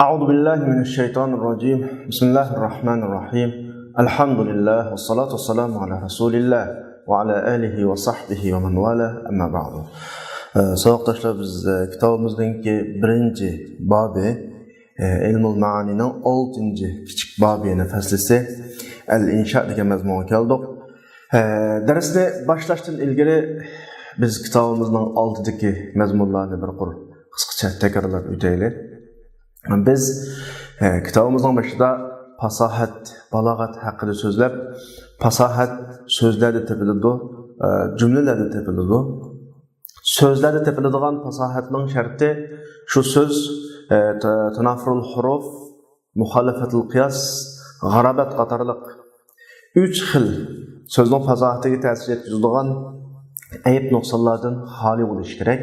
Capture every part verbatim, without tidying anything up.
أعوذ بالله من الشيطان الرجيم. بسم الله الرحمن الرحيم. الحمد لله والصلاة والسلام على رسول الله وعلى آله وصحبه ومن والاه. أما بعد. ئە، ساۋاقداشلار، بىز، ئە، كىتابىمىزنىڭكى بىرىنچى بابى، ئە، ئىلمۇل مائانىنىڭ ئالتىنچى كىچىك بابى، يەنى پەسلىسى ئەل ئىنشا دېگەن مەزمۇنغا كەلدۇق. ئە، دەرسنى باشلاشتىن ئىلگىرى بىز كىتابىمىزنىڭ ئالدىدىكى مەزمۇنلارنى بىر قۇر قىسقىچە تەكرارلاپ ئۆتەيلى. بىز، ئە، كىتابىمىزنىڭ بېشىدا پاساھەت، بالاغەت ھەققىدە سۆزلەپ، پاساھەت سۆزلەردە تېپىلىدۇ، ئە، جۈملىلەردە تېپىلىدۇ. سۆزلەردە تېپىلىدىغان پاساھەتنىڭ شەرتى شۇ سۆز، ئە، تا-، تانافۇرۇل ھۇرۇف، مۇخالىپەتۇل قىياس، غارابەت قاتارلىق ئۈچ خىل سۆزنىڭ پاساھىتىگە تەسىر يەتكۈزىدىغان ئەيىب نۇقسانلاردىن خالىي بولۇشى كېرەك.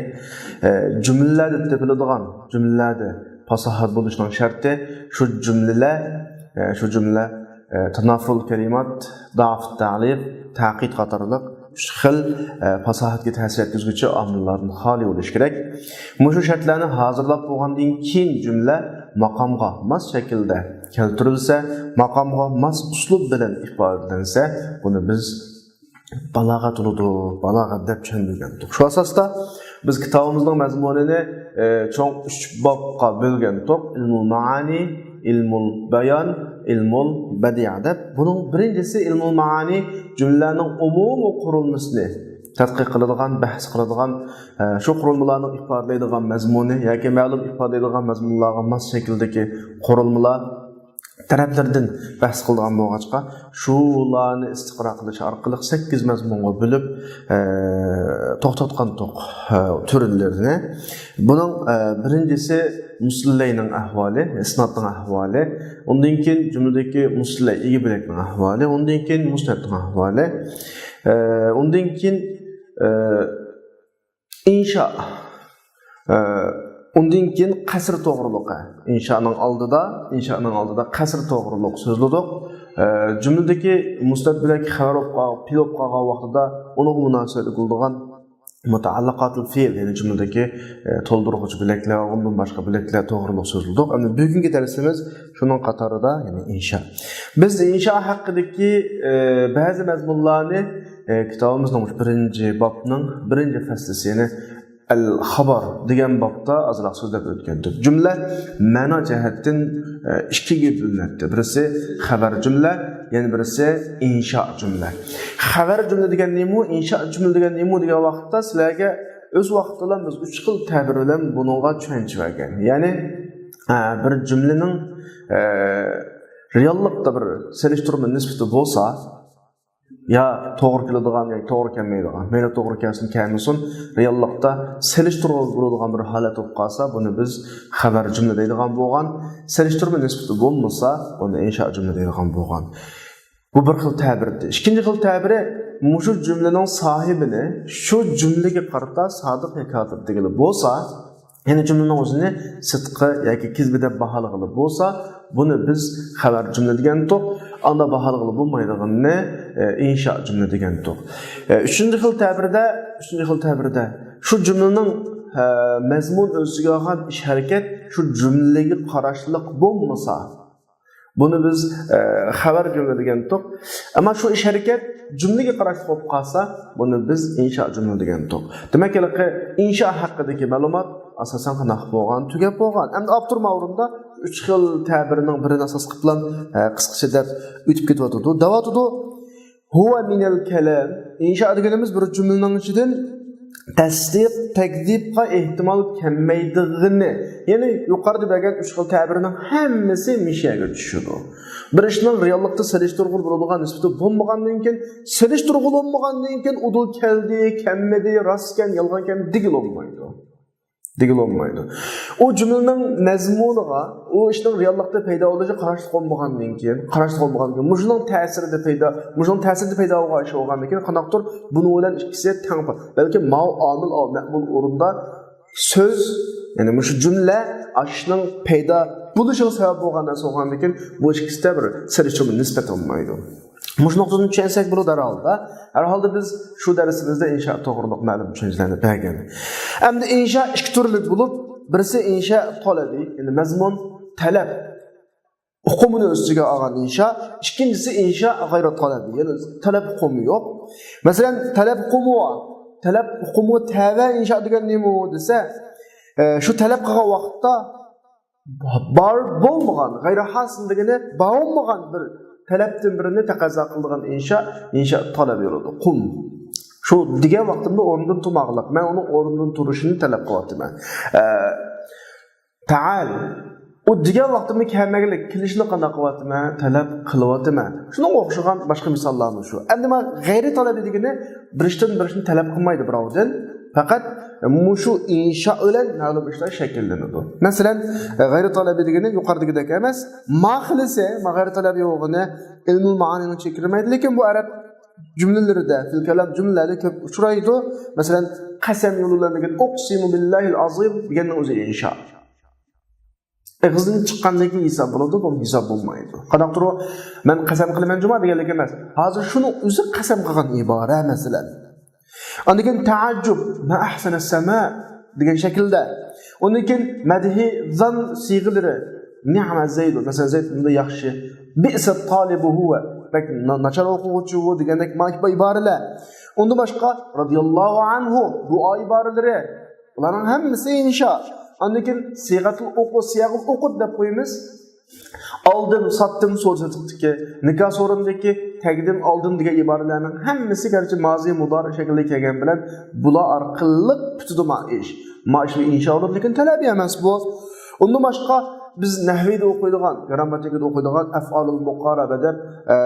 ئە، جۈملىلەردە تېپىلىدىغان، جۈملىلەردە پاساھەت بولۇشنىڭ شەرتى شۇ جۈملىلەر، ئە، شۇ جۈملە، ئە، تانافۇرۇل كەلىمات، دەئف تەئلىق، تەقىيد قاتارلىق ئۈچ خىل، ئە، پاساھەتكە تەسىر يەتكۈزگۈچى ئامىللاردىن خالىي بولۇشى كېرەك. مۇشۇ شەرتلەرنى ھازىرلاپ بولغاندىن كېيىن جۈملە ماقامغا ماس شەكىلدە كەلتۈرۈلسە، ماقامغا ماس ئۇسلۇب بىلەن ئىپادىلەنسە، بۇنى بىز بالاغەت بولىدۇ، بالاغەت دەپ چۈشەندۈرگەنتۇق. شۇ ئاساستا بىز كىتابىمىزنىڭ مەزمۇنىنى، ئە، چوڭ ئۈچ بابقا بۆلگەنتۇق. ئىلمۇل مائانى، ئىلمۇل بايان، ئىلمۇل بەدىئە دەپ. بۇنىڭ بىرىنچىسى ئىلمۇل مائانى جۈملىلەرنىڭ ئومۇمىي قۇرۇلمىسىنى تەتقىق قىلىدىغان، بەھس قىلىدىغان، ئە، شۇ قۇرۇلمىلارنىڭ ئىپادىلەيدىغان مەزمۇنى ياكى مەلۇم ئىپادىلەيدىغان مەزمۇنلارغا ماس شەكىلدىكى قۇرۇلمىلار تەرەپلىرىدىن بەھس قىلىدىغان بولغاچقا، شۇلارنى ئىستىقرا قىلىش ئارقىلىق سەككىز مەزمۇنغا بۆلۈپ، ئە، توختاتقانتۇق، ئە، تۈرلىرىنى. بۇنىڭ، ئە، بىرىنچىسى مۇسلەينىڭ ئەھۋالى، ئىسنادنىڭ ئەھۋالى، ئۇندىن كېيىن جۈملىدىكى مۇسلەي ئىگە بۆلەكنىڭ ئەھۋالى، ئۇندىن كېيىن مۇسنەدنىڭ ئەھۋالى، ئە، ئۇندىن كېيىن، ئە، ئىنشا. ئە، ئۇندىن كېيىن قەسر توغرۇلۇقى. ئىنشانىڭ ئالدىدا، ئىنشانىڭ ئالدىدا قەسر توغرۇلۇق سۆزلىدۇق. ئە، جۈملىدىكى مۇسنەد بۆلەك خەۋەر بولۇپ قال-، پېئىل بولۇپ قالغان ۋاقتىدا ئۇنىڭغا مۇناسىۋەتلىك بولىدىغان مۇتەئەللىقاتۇل پېئىل، يەنى جۈملىدىكى، ئە، تولدۇرغۇچى بۆلەكلەر ۋە ئۇندىن باشقا بۆلەكلەر توغرۇلۇق سۆزلىدۇق. ئەمدى بۈگۈنكى دەرسىمىز شۇنىڭ قاتارىدا، يەنى ئىنشا. بىز ئىنشا ھەققىدىكى، ئە، بەزى مەزمۇنلارنى، ئە، كىتابىمىزنىڭ مۇشۇ بىرىنچى بابنىڭ بىرىنچى پەسلىسى، يەنى ئەل خابار دېگەن بابتا ئازراق سۆزلەپ ئۆتكەنتۇق. جۈملە مەنا جەھەتتىن، ئە، ئىككىگە بۆلۈنەتتى. بىرسى خەۋەر جۈملە، يەنە بىرسى ئىنشا جۈملە. خەۋەر جۈملە دېگەن نېمە، ئىنشا جۈملە دېگەن نېمە دېگەن ۋاقىتتا سىلەرگە ئۆز ۋاقتىدا بىز ئۈچ خىل تەبىر بىلەن بۇنىڭغا چۈشەنچە بەرگەن. يەنى، ئە، بىر جۈملىنىڭ، ئە، رېئاللىقتا بىر سېلىشتۇرما نىسبىتى بولسا، يا توغرا كېلىدىغان ياكى توغرا كەلمەيدىغان، مەيلى توغرا كەلسۇن كەلمىسۇن، رېئاللىقتا سېلىشتۇرغىلى بولىدىغان بىر ھالەت بولۇپ قالسا، بۇنى بىز خەۋەر جۈملە دەيدىغان بولغان، سېلىشتۇرما نىسبىتى بولمىسا، بۇنى ئىنشا جۈملە دەيدىغان بولغان. بۇ بىر خىل تەبىر ئىدى. ئىككىنچى خىل تەبىرى، مۇشۇ جۈملىنىڭ ساھىبىنى شۇ جۈملىگە قارىتا سادىق يا كازىب دېگىلى بولسا، يەنى جۈملىنىڭ ئۆزىنى سىدقى ياكى كېزىبى دەپ باھالىغىلى بولسا، بۇنى بىز خەۋەر جۈملە دېگەنتۇق. ئاندا باھالىغىلى بولمايدىغىنىنى، ئە، ئىنشا جۈملە دېگەنتۇق. ئە، ئۈچىنچى خىل تەبىردە، ئۈچىنچى خىل تەبىردە شۇ جۈملىنىڭ، ئە، مەزمۇن ئۆز ئىچىگە ئالغان ئىش ھەرىكەت شۇ جۈملىگە قاراشلىق بولمىسا، بۇنى بىز، ئە، خەۋەر جۈملە دېگەنتۇق. ئەمما شۇ ئىش ھەرىكەت جۈملىگە قاراشلىق بولۇپ قالسا، بۇنى بىز ئىنشا جۈملە دېگەنتۇق. دېمەك، ھېلىقى ئىنشا ھەققىدىكى مەلۇمات ئاساسەن قانداق بولغان؟ تۈگەپ بولغان. ئەمدى ئاپتور ماۋرىندا ئۈچ خىل تەبىرنىڭ بىرىنى ئاساس قىلىپ، ئە، قىسقىچە دەپ ئۆتۈپ كېتىۋاتىدۇ. دەۋاتىدۇ، ھۇۋە مىنەل كەلام. ئىنشا دېگىنىمىز بىر جۈملىنىڭ ئىچىدىن تەستىق، تەكزىپقا ئېھتىمال كەلمەيدىغىنى، يەنى يۇقىرىدا بەرگەن ئۈچ خىل تەبىرنىڭ ھەممىسى مۇشۇ يەرگە چۈشىدۇ. بىر ئىشنىڭ رېئاللىقتا سېلىشتۇرغىلى بولىدىغان نىسبىتى بولمىغاندىن كېيىن، سېلىشتۇرغىلى بولمىغاندىن كېيىن ئۇدۇل كەلدى، كەلمىدى، راستكەن، يالغانكەن دېگىلى بولمايدۇ. دېگىلى بولمايدۇ. ئۇ جۈملىنىڭ مەزمۇنىغا، ئۇ ئىشنىڭ رېئاللىقتا پەيدا بولۇشىغا قاراشلىق بولمىغاندىن كېيىن، قاراشلىق بولمىغاندىن كېيىن، مۇشۇنىڭ تەسىرىدە پەيدا، مۇشۇنىڭ تەسىرىدە پەيدا بولغان ئىش بولغاندىن كېيىن، قانداقتۇر بۇنىڭ بىلەن ئىككىسى تەڭ، بەلكى ماۋۇ ئامىل، ئاۋۇ مەئمۇل ئورۇندا سۆز، يەنى مۇشۇ جۈملە ئاشۇنىڭ پەيدا بولۇشىغا سەۋەب بولغان نەرسە بولغاندىن كېيىن، بۇ ئىككىسىدە بىر سېلىشتۇرما نىسبەت بولمايدۇ. مۇشۇ نۇقتىدىن چۈشەنسەك بولىدۇ ھەر ھالدا. ھەر ھالدا بىز شۇ دەرسىمىزدە ئىنشا توغرۇلۇق مەلۇم چۈشەنچىلەرنى بەرگەن. ئەمدى ئىنشا ئىككى تۈرلۈك بولۇپ، بىرسى ئىنشا تەلەبى، يەنى مەزمۇن، تەلەپ ئۇقۇمىنى ئۆز ئىچىگە ئالغان ئىنشا. ئىككىنچىسى ئىنشا غەيرۇ تەلەبى، يەنى تەلەپ ئۇقۇمى يوق. مەسىلەن، تەلەپ ئۇقۇمى بار. تەلەپ ئۇقۇمىغا تەۋە ئىنشا دېگەن نېمە دېسە، ئە، شۇ تەلەپ قىلغان ۋاقىتتا بار بولمىغان، غەيرۇ ھاسىل دېگىنى بار بولمىغان بىر تەلەپتىن بىرىنى تەقەززا قىلىدىغان ئىنشا، ئىنشا تەلەبى بولىدۇ. قۇم. شۇ دېگەن ۋاقتىمدا ئورنىدىن تۇرماقلىق. مەن ئۇنىڭ ئورنىدىن تۇرۇشىنى تەلەپ قىلىۋاتىمەن. ئە، تەئال. ئۇ دېگەن ۋاقتىمدا كەلمەگلىك، كېلىشنى قانداق قىلىۋاتىمەن؟ تەلەپ قىلىۋاتىمەن. شۇنىڭغا ئوخشىغان باشقا مىساللارمۇ شۇ. ئەمدى مانا غەيرىي تەلەبى دېگىنى بىر ئىشتىن بىر ئىشنى تەلەپ قىلمايدۇ بىراۋدىن. پەقەت مۇشۇ ئىنشا بىلەن مەلۇم ئىشلار شەكىللىنىدۇ. مەسىلەن، غەيرىي تەلەبى دېگىنى يۇقىرىدىكىدەك ئەمەس. ما خىلىسى، ما غەيرىي تەلەبى بولغىنى ئىلمۇل مائانىنىڭ ئىچىگە كىرمەيدۇ. لېكىن بۇ ئەرەب جۈملىلىرىدە، فىل كالام جۈملىلەردە كۆپ ئۇچرايدۇ. مەسىلەن، قەسەم يولى بىلەن دېگەن، ئۇقسىمۇ بىللاھىل ئازىم دېگەننىڭ ئۆزى ئىنشا. ئېغىزدىن چىققاندىن كېيىن ھېساب بولىدۇ، بۇ ھېساب بولمايدۇ. قانداقتۇر ئۇ، مەن قەسەم قىلىمەن جۇما دېگەنلىك ئەمەس. ھازىر شۇنىڭ ئۆزى قەسەم قىلغان ئىبارە، مەسىلەن. ئاندىن كېيىن تەئەججۇب، ما ئەھسەنەس سەما دېگەن شەكىلدە. ئۇندىن كېيىن مەدھى زان سىيغىلىرى، نىئمە زەيدۇ، مەسىلەن، زەيد بۇندا ياخشى. بىئسەت تالىبۇ ھۇۋە، بەك نا-، ناچار ئوقۇغۇچى بۇ دېگەندەك ما-، ئىبارىلەر. ئۇندىن باشقا رازىياللاھۇ ئەنھۇ دۇئا ئىبارىلىرى. بۇلارنىڭ ھەممىسى ئىنشا. ئاندىن كېيىن سىيغەتۇل ئوقۇ، سىياغۇل ئوقۇد دەپ قويىمىز. ئالدىم، ساتتىم سودا سېتىقتىكى، نىكاھ سورۇنىدىكى تەگدىم، ئالدىم دېگەن ئىبارىلەرنىڭ ھەممىسى گەرچە مازى مۇدارى شەكلىدە كەلگەن بىلەن، بۇلار ئارقىلىق پۈتىدۇ ما ئىش. ما ئىش ئىنشا بولىدۇ، لېكىن تەلەبى ئەمەس بۇ. ئۇندىن باشقا بىز نەھۋىدە ئوقۇيدىغان، گرامماتىكىدا ئوقۇيدىغان ئەفئالۇل مۇقارەبە دەپ، ئە،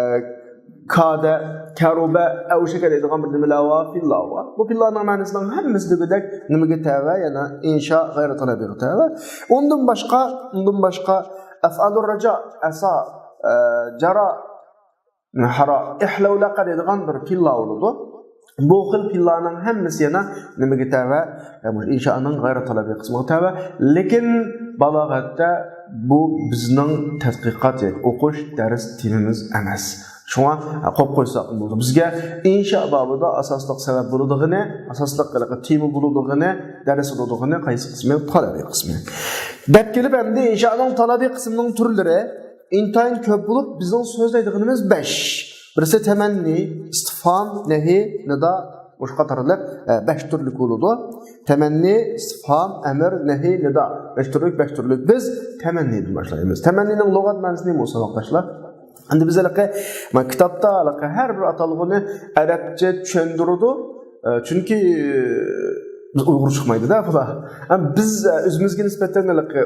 كادە، كەرۇبە، ئەۋشەكە دەيدىغان بىر نېمىلەر بار، پىللار بار. بۇ پىللارنىڭ مەنىسىنىڭ ھەممىسى دېگۈدەك نېمىگە تەۋە؟ يەنە ئىنشا غەيرۇ تەلەبىگە تەۋە. ئۇندىن باشقا، ئۇندىن باشقا ئەفئالۇر رەجا، ئەسا، ئە، جارا، ھارا، ئىھلەۋلەقە دەيدىغان بىر پىللار بولىدۇ. بۇ خىل پىللارنىڭ ھەممىسى يەنە نېمىگە تەۋە؟ يەنى مۇشۇ ئىنشانىڭ غەيرۇ تەلەبىي قىسمىغا تەۋە. لېكىن بالاغەتتە بۇ بىزنىڭ تەتقىقات ياكى ئوقۇش دەرس تېمىمىز ئەمەس. شۇڭا، ھە، قويۇپ قويساق بولىدۇ. بىزگە ئىنشا بابىدا ئاساسلىق سەۋەب بولىدىغىنى، ئاساسلىق ھېلىقى تېما بولىدىغىنى، دەرس بولىدىغىنى قايسى قىسمى؟ تەلەبىي قىسمى. دەپ كېلىپ، ئەمدى ئىنشانىڭ تەلەبىي قىسمىنىڭ تۈرلىرى ئىنتايىن كۆپ بولۇپ، بىزنىڭ سۆزلەيدىغىنىمىز بەش. بىرسى تەمەننى، ئىستىفھام، نەھى، نىدا، مۇشۇ قاتارلىق، ئە، بەش تۈرلۈك بولىدۇ. تەمەننى، ئىستىفھام، ئەمىر، نەھى، نىدا. بەش تۈرلۈك، بەش تۈرلۈك. بىز تەمەننىدىن باشلايمىز. تەمەننىنىڭ لۇغەت مەنىسى نېمە بولسا، ساۋاقداشلار؟ ئەمدى بىز ھېلىقى، مانا كىتابتا ھېلىقى ھەر بىر ئاتالغۇنى ئەرەبچە چۈشەندۈرىدۇ. ئە، چۈنكى، ئە، بىز ئۇيغۇر چىقمايدۇ-دە بۇلار. ئەم، بىز، ئە، ئۆزىمىزگە نىسبەتەن ھېلىقى،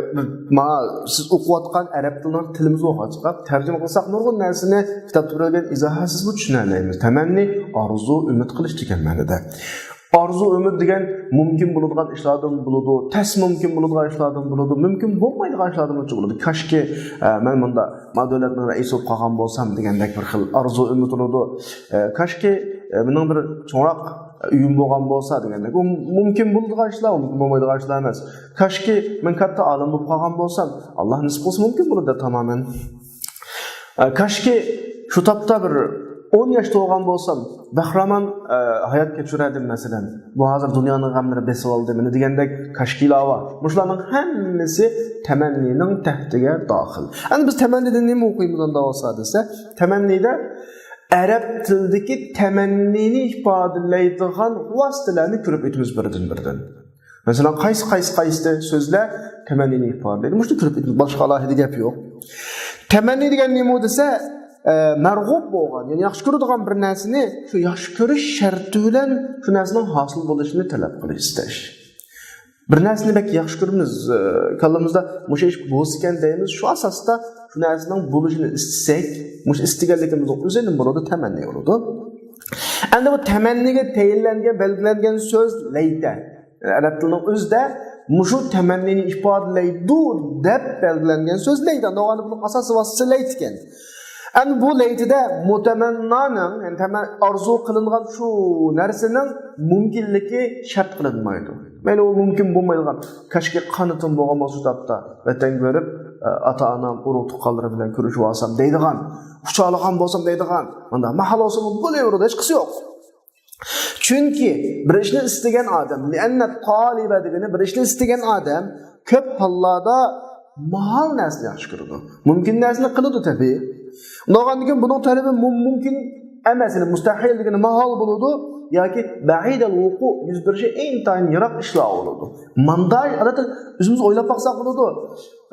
مانا سىز ئوقۇۋاتقان ئەرەب تىلىنىڭ تىلىمىز بولغاچقا، تەرجىمە قىلساق نۇرغۇن نەرسىنى كىتابتا بېرىلگەن ئىزاھاتسىزمۇ چۈشىنەلەيمىز. تەمەننى، ئارزۇ، ئۈمىد قىلىش دېگەن مەنىدە. ئارزۇ، ئۈمىد دېگەن مۇمكىن بولىدىغان ئىشلاردىن بولىدۇ، تەس مۇمكىن بولىدىغان ئىشلاردىن بولىدۇ، مۇمكىن بولمايدىغان ئىشلاردىنمۇ بولىدۇ. كاشكى، ئە، مەن مۇنداق ما دۆلەتنىڭ رەئىسى بولۇپ قالغان بولسام دېگەندەك بىر خىل ئارزۇ، ئۈمىد بولىدۇ. ئە، كاشكى، ئە، مېنىڭ بىر چوڭراق ئۆيۈم بولغان بولسا دېگەندەك. بۇ مۇمكىن بولىدىغان ئىشلار، مۇمكىن بولمايدىغان ئىشلار ئەمەس. كاشكى مەن كاتتا ئالىم بولۇپ قالغان بولسام، ئاللا نېسىپ قىلسا مۇمكىن بولىدۇ تامامەن. ئە، كاشكى شۇ تاپتا بىر ئون ياشتا بولغان بولسام، بەھرامان، ئە، ھايات كەچۈرەردىم، مەسىلەن. بۇ ھازىر دۇنيانىڭ غەملىرى بېسىۋالدى مېنى دېگەندەك كاشكىلار بار. مۇشۇلارنىڭ ھەممىسى تەمەننىنىڭ تەھتىگە داخىل. ئەمدى بىز تەمەننىدىن نېمە ئوقۇيمىز ئۇنداق بولسا دېسە، تەمەننىدە ئەرەب تىلىدىكى تەمەننىنى ئىپادىلەيدىغان ۋاسىتىلەرنى كۆرۈپ ئۆتىمىز بىردىن-بىردىن. مەسىلەن، قايسى، قايسى، قايسى سۆزلەر تەمەننىنى ئىپادىلەيدۇ؟ مۇشۇنى كۆرۈپ ئۆتىمىز، باشقا ئالاھىدە گەپ يوق. تەمەننى دېگەن نېمە دېسە، ئە، مەرغۇب بولغان، يەنى ياخشى كۆرىدىغان بىر نەرسىنى شۇ ياخشى كۆرۈش شەرتى بىلەن شۇ نەرسىنىڭ ھاسىل بولۇشىنى تەلەپ قىلىش، ئىستەش. بىر نەرسىنى بەك ياخشى كۆرىمىز، ئە، كاللىمىزدا مۇشۇ ئىش بولسىكەن دەيمىز، شۇ ئاساستا شۇ نەرسىنىڭ بولۇشىنى ئىستىسەك، مۇشۇ ئىستىگەنلىكىمىزنىڭ ئۆزى نېمە بولىدۇ؟ تەمەننى بولىدۇ. ئەمدى بۇ تەمەننىگە تەيىنلەنگەن، بەلگىلەنگەن سۆز لەيتە. ئەرەب تىلىنىڭ ئۆزىدە مۇشۇ تەمەننىنى ئىپادىلەيدۇ دەپ بەلگىلەنگەن سۆز لەيتە. نوغاندا بۇنىڭ ئاساسىي ۋاسىتىسى لەيت ئىكەن. ئەمدى بۇ لەيتىدە مۇتەمەننانىڭ، يەنى تەمە-، ئارزۇ قىلىنغان شۇ نەرسىنىڭ مۇمكىنلىكى شەرت قىلىنمايدۇ. مەيلى ئۇ مۇمكىن بولمايدىغان، كاشكى قانىتىم بولغان بولسا شۇ تاپتا، ۋەتەنگە بېرىپ، ئاتا-ئانام، ئۇرۇق-تۇغقانلىرىم بىلەن كۆرۈشۈپ ئالسام دەيدىغان، ئۇچالىغان بولسام دەيدىغان، مۇنداق مەھەل بولسىمۇ بولۇۋېرىدۇ، ھېچقىسى يوق. چۈنكى بىر ئىشنى ئىستىگەن ئادەم، لىئەننە تالىبە دېگىنى بىر ئىشنى ئىستىگەن ئادەم كۆپ ھاللاردا ماھال نەرسىنى ياخشى كۆرىدۇ. مۇمكىن نەرسىنى قىلىدۇ تەبىئىي. ئۇنداق بولغاندىن كېيىن بۇنىڭ تەرىپى مۇم-، مۇمكىن ئەمەس، يەنى مۇستەھىل دېگىنى ماھال بولىدۇ ياكى بەئىدەل ۋۇقۇ، يۈز بېرىشى ئىنتايىن يىراق ئىشلار بولىدۇ. ماندا ئادەتتە ئۆزىمىز ئويلاپ باقساق بولىدۇ.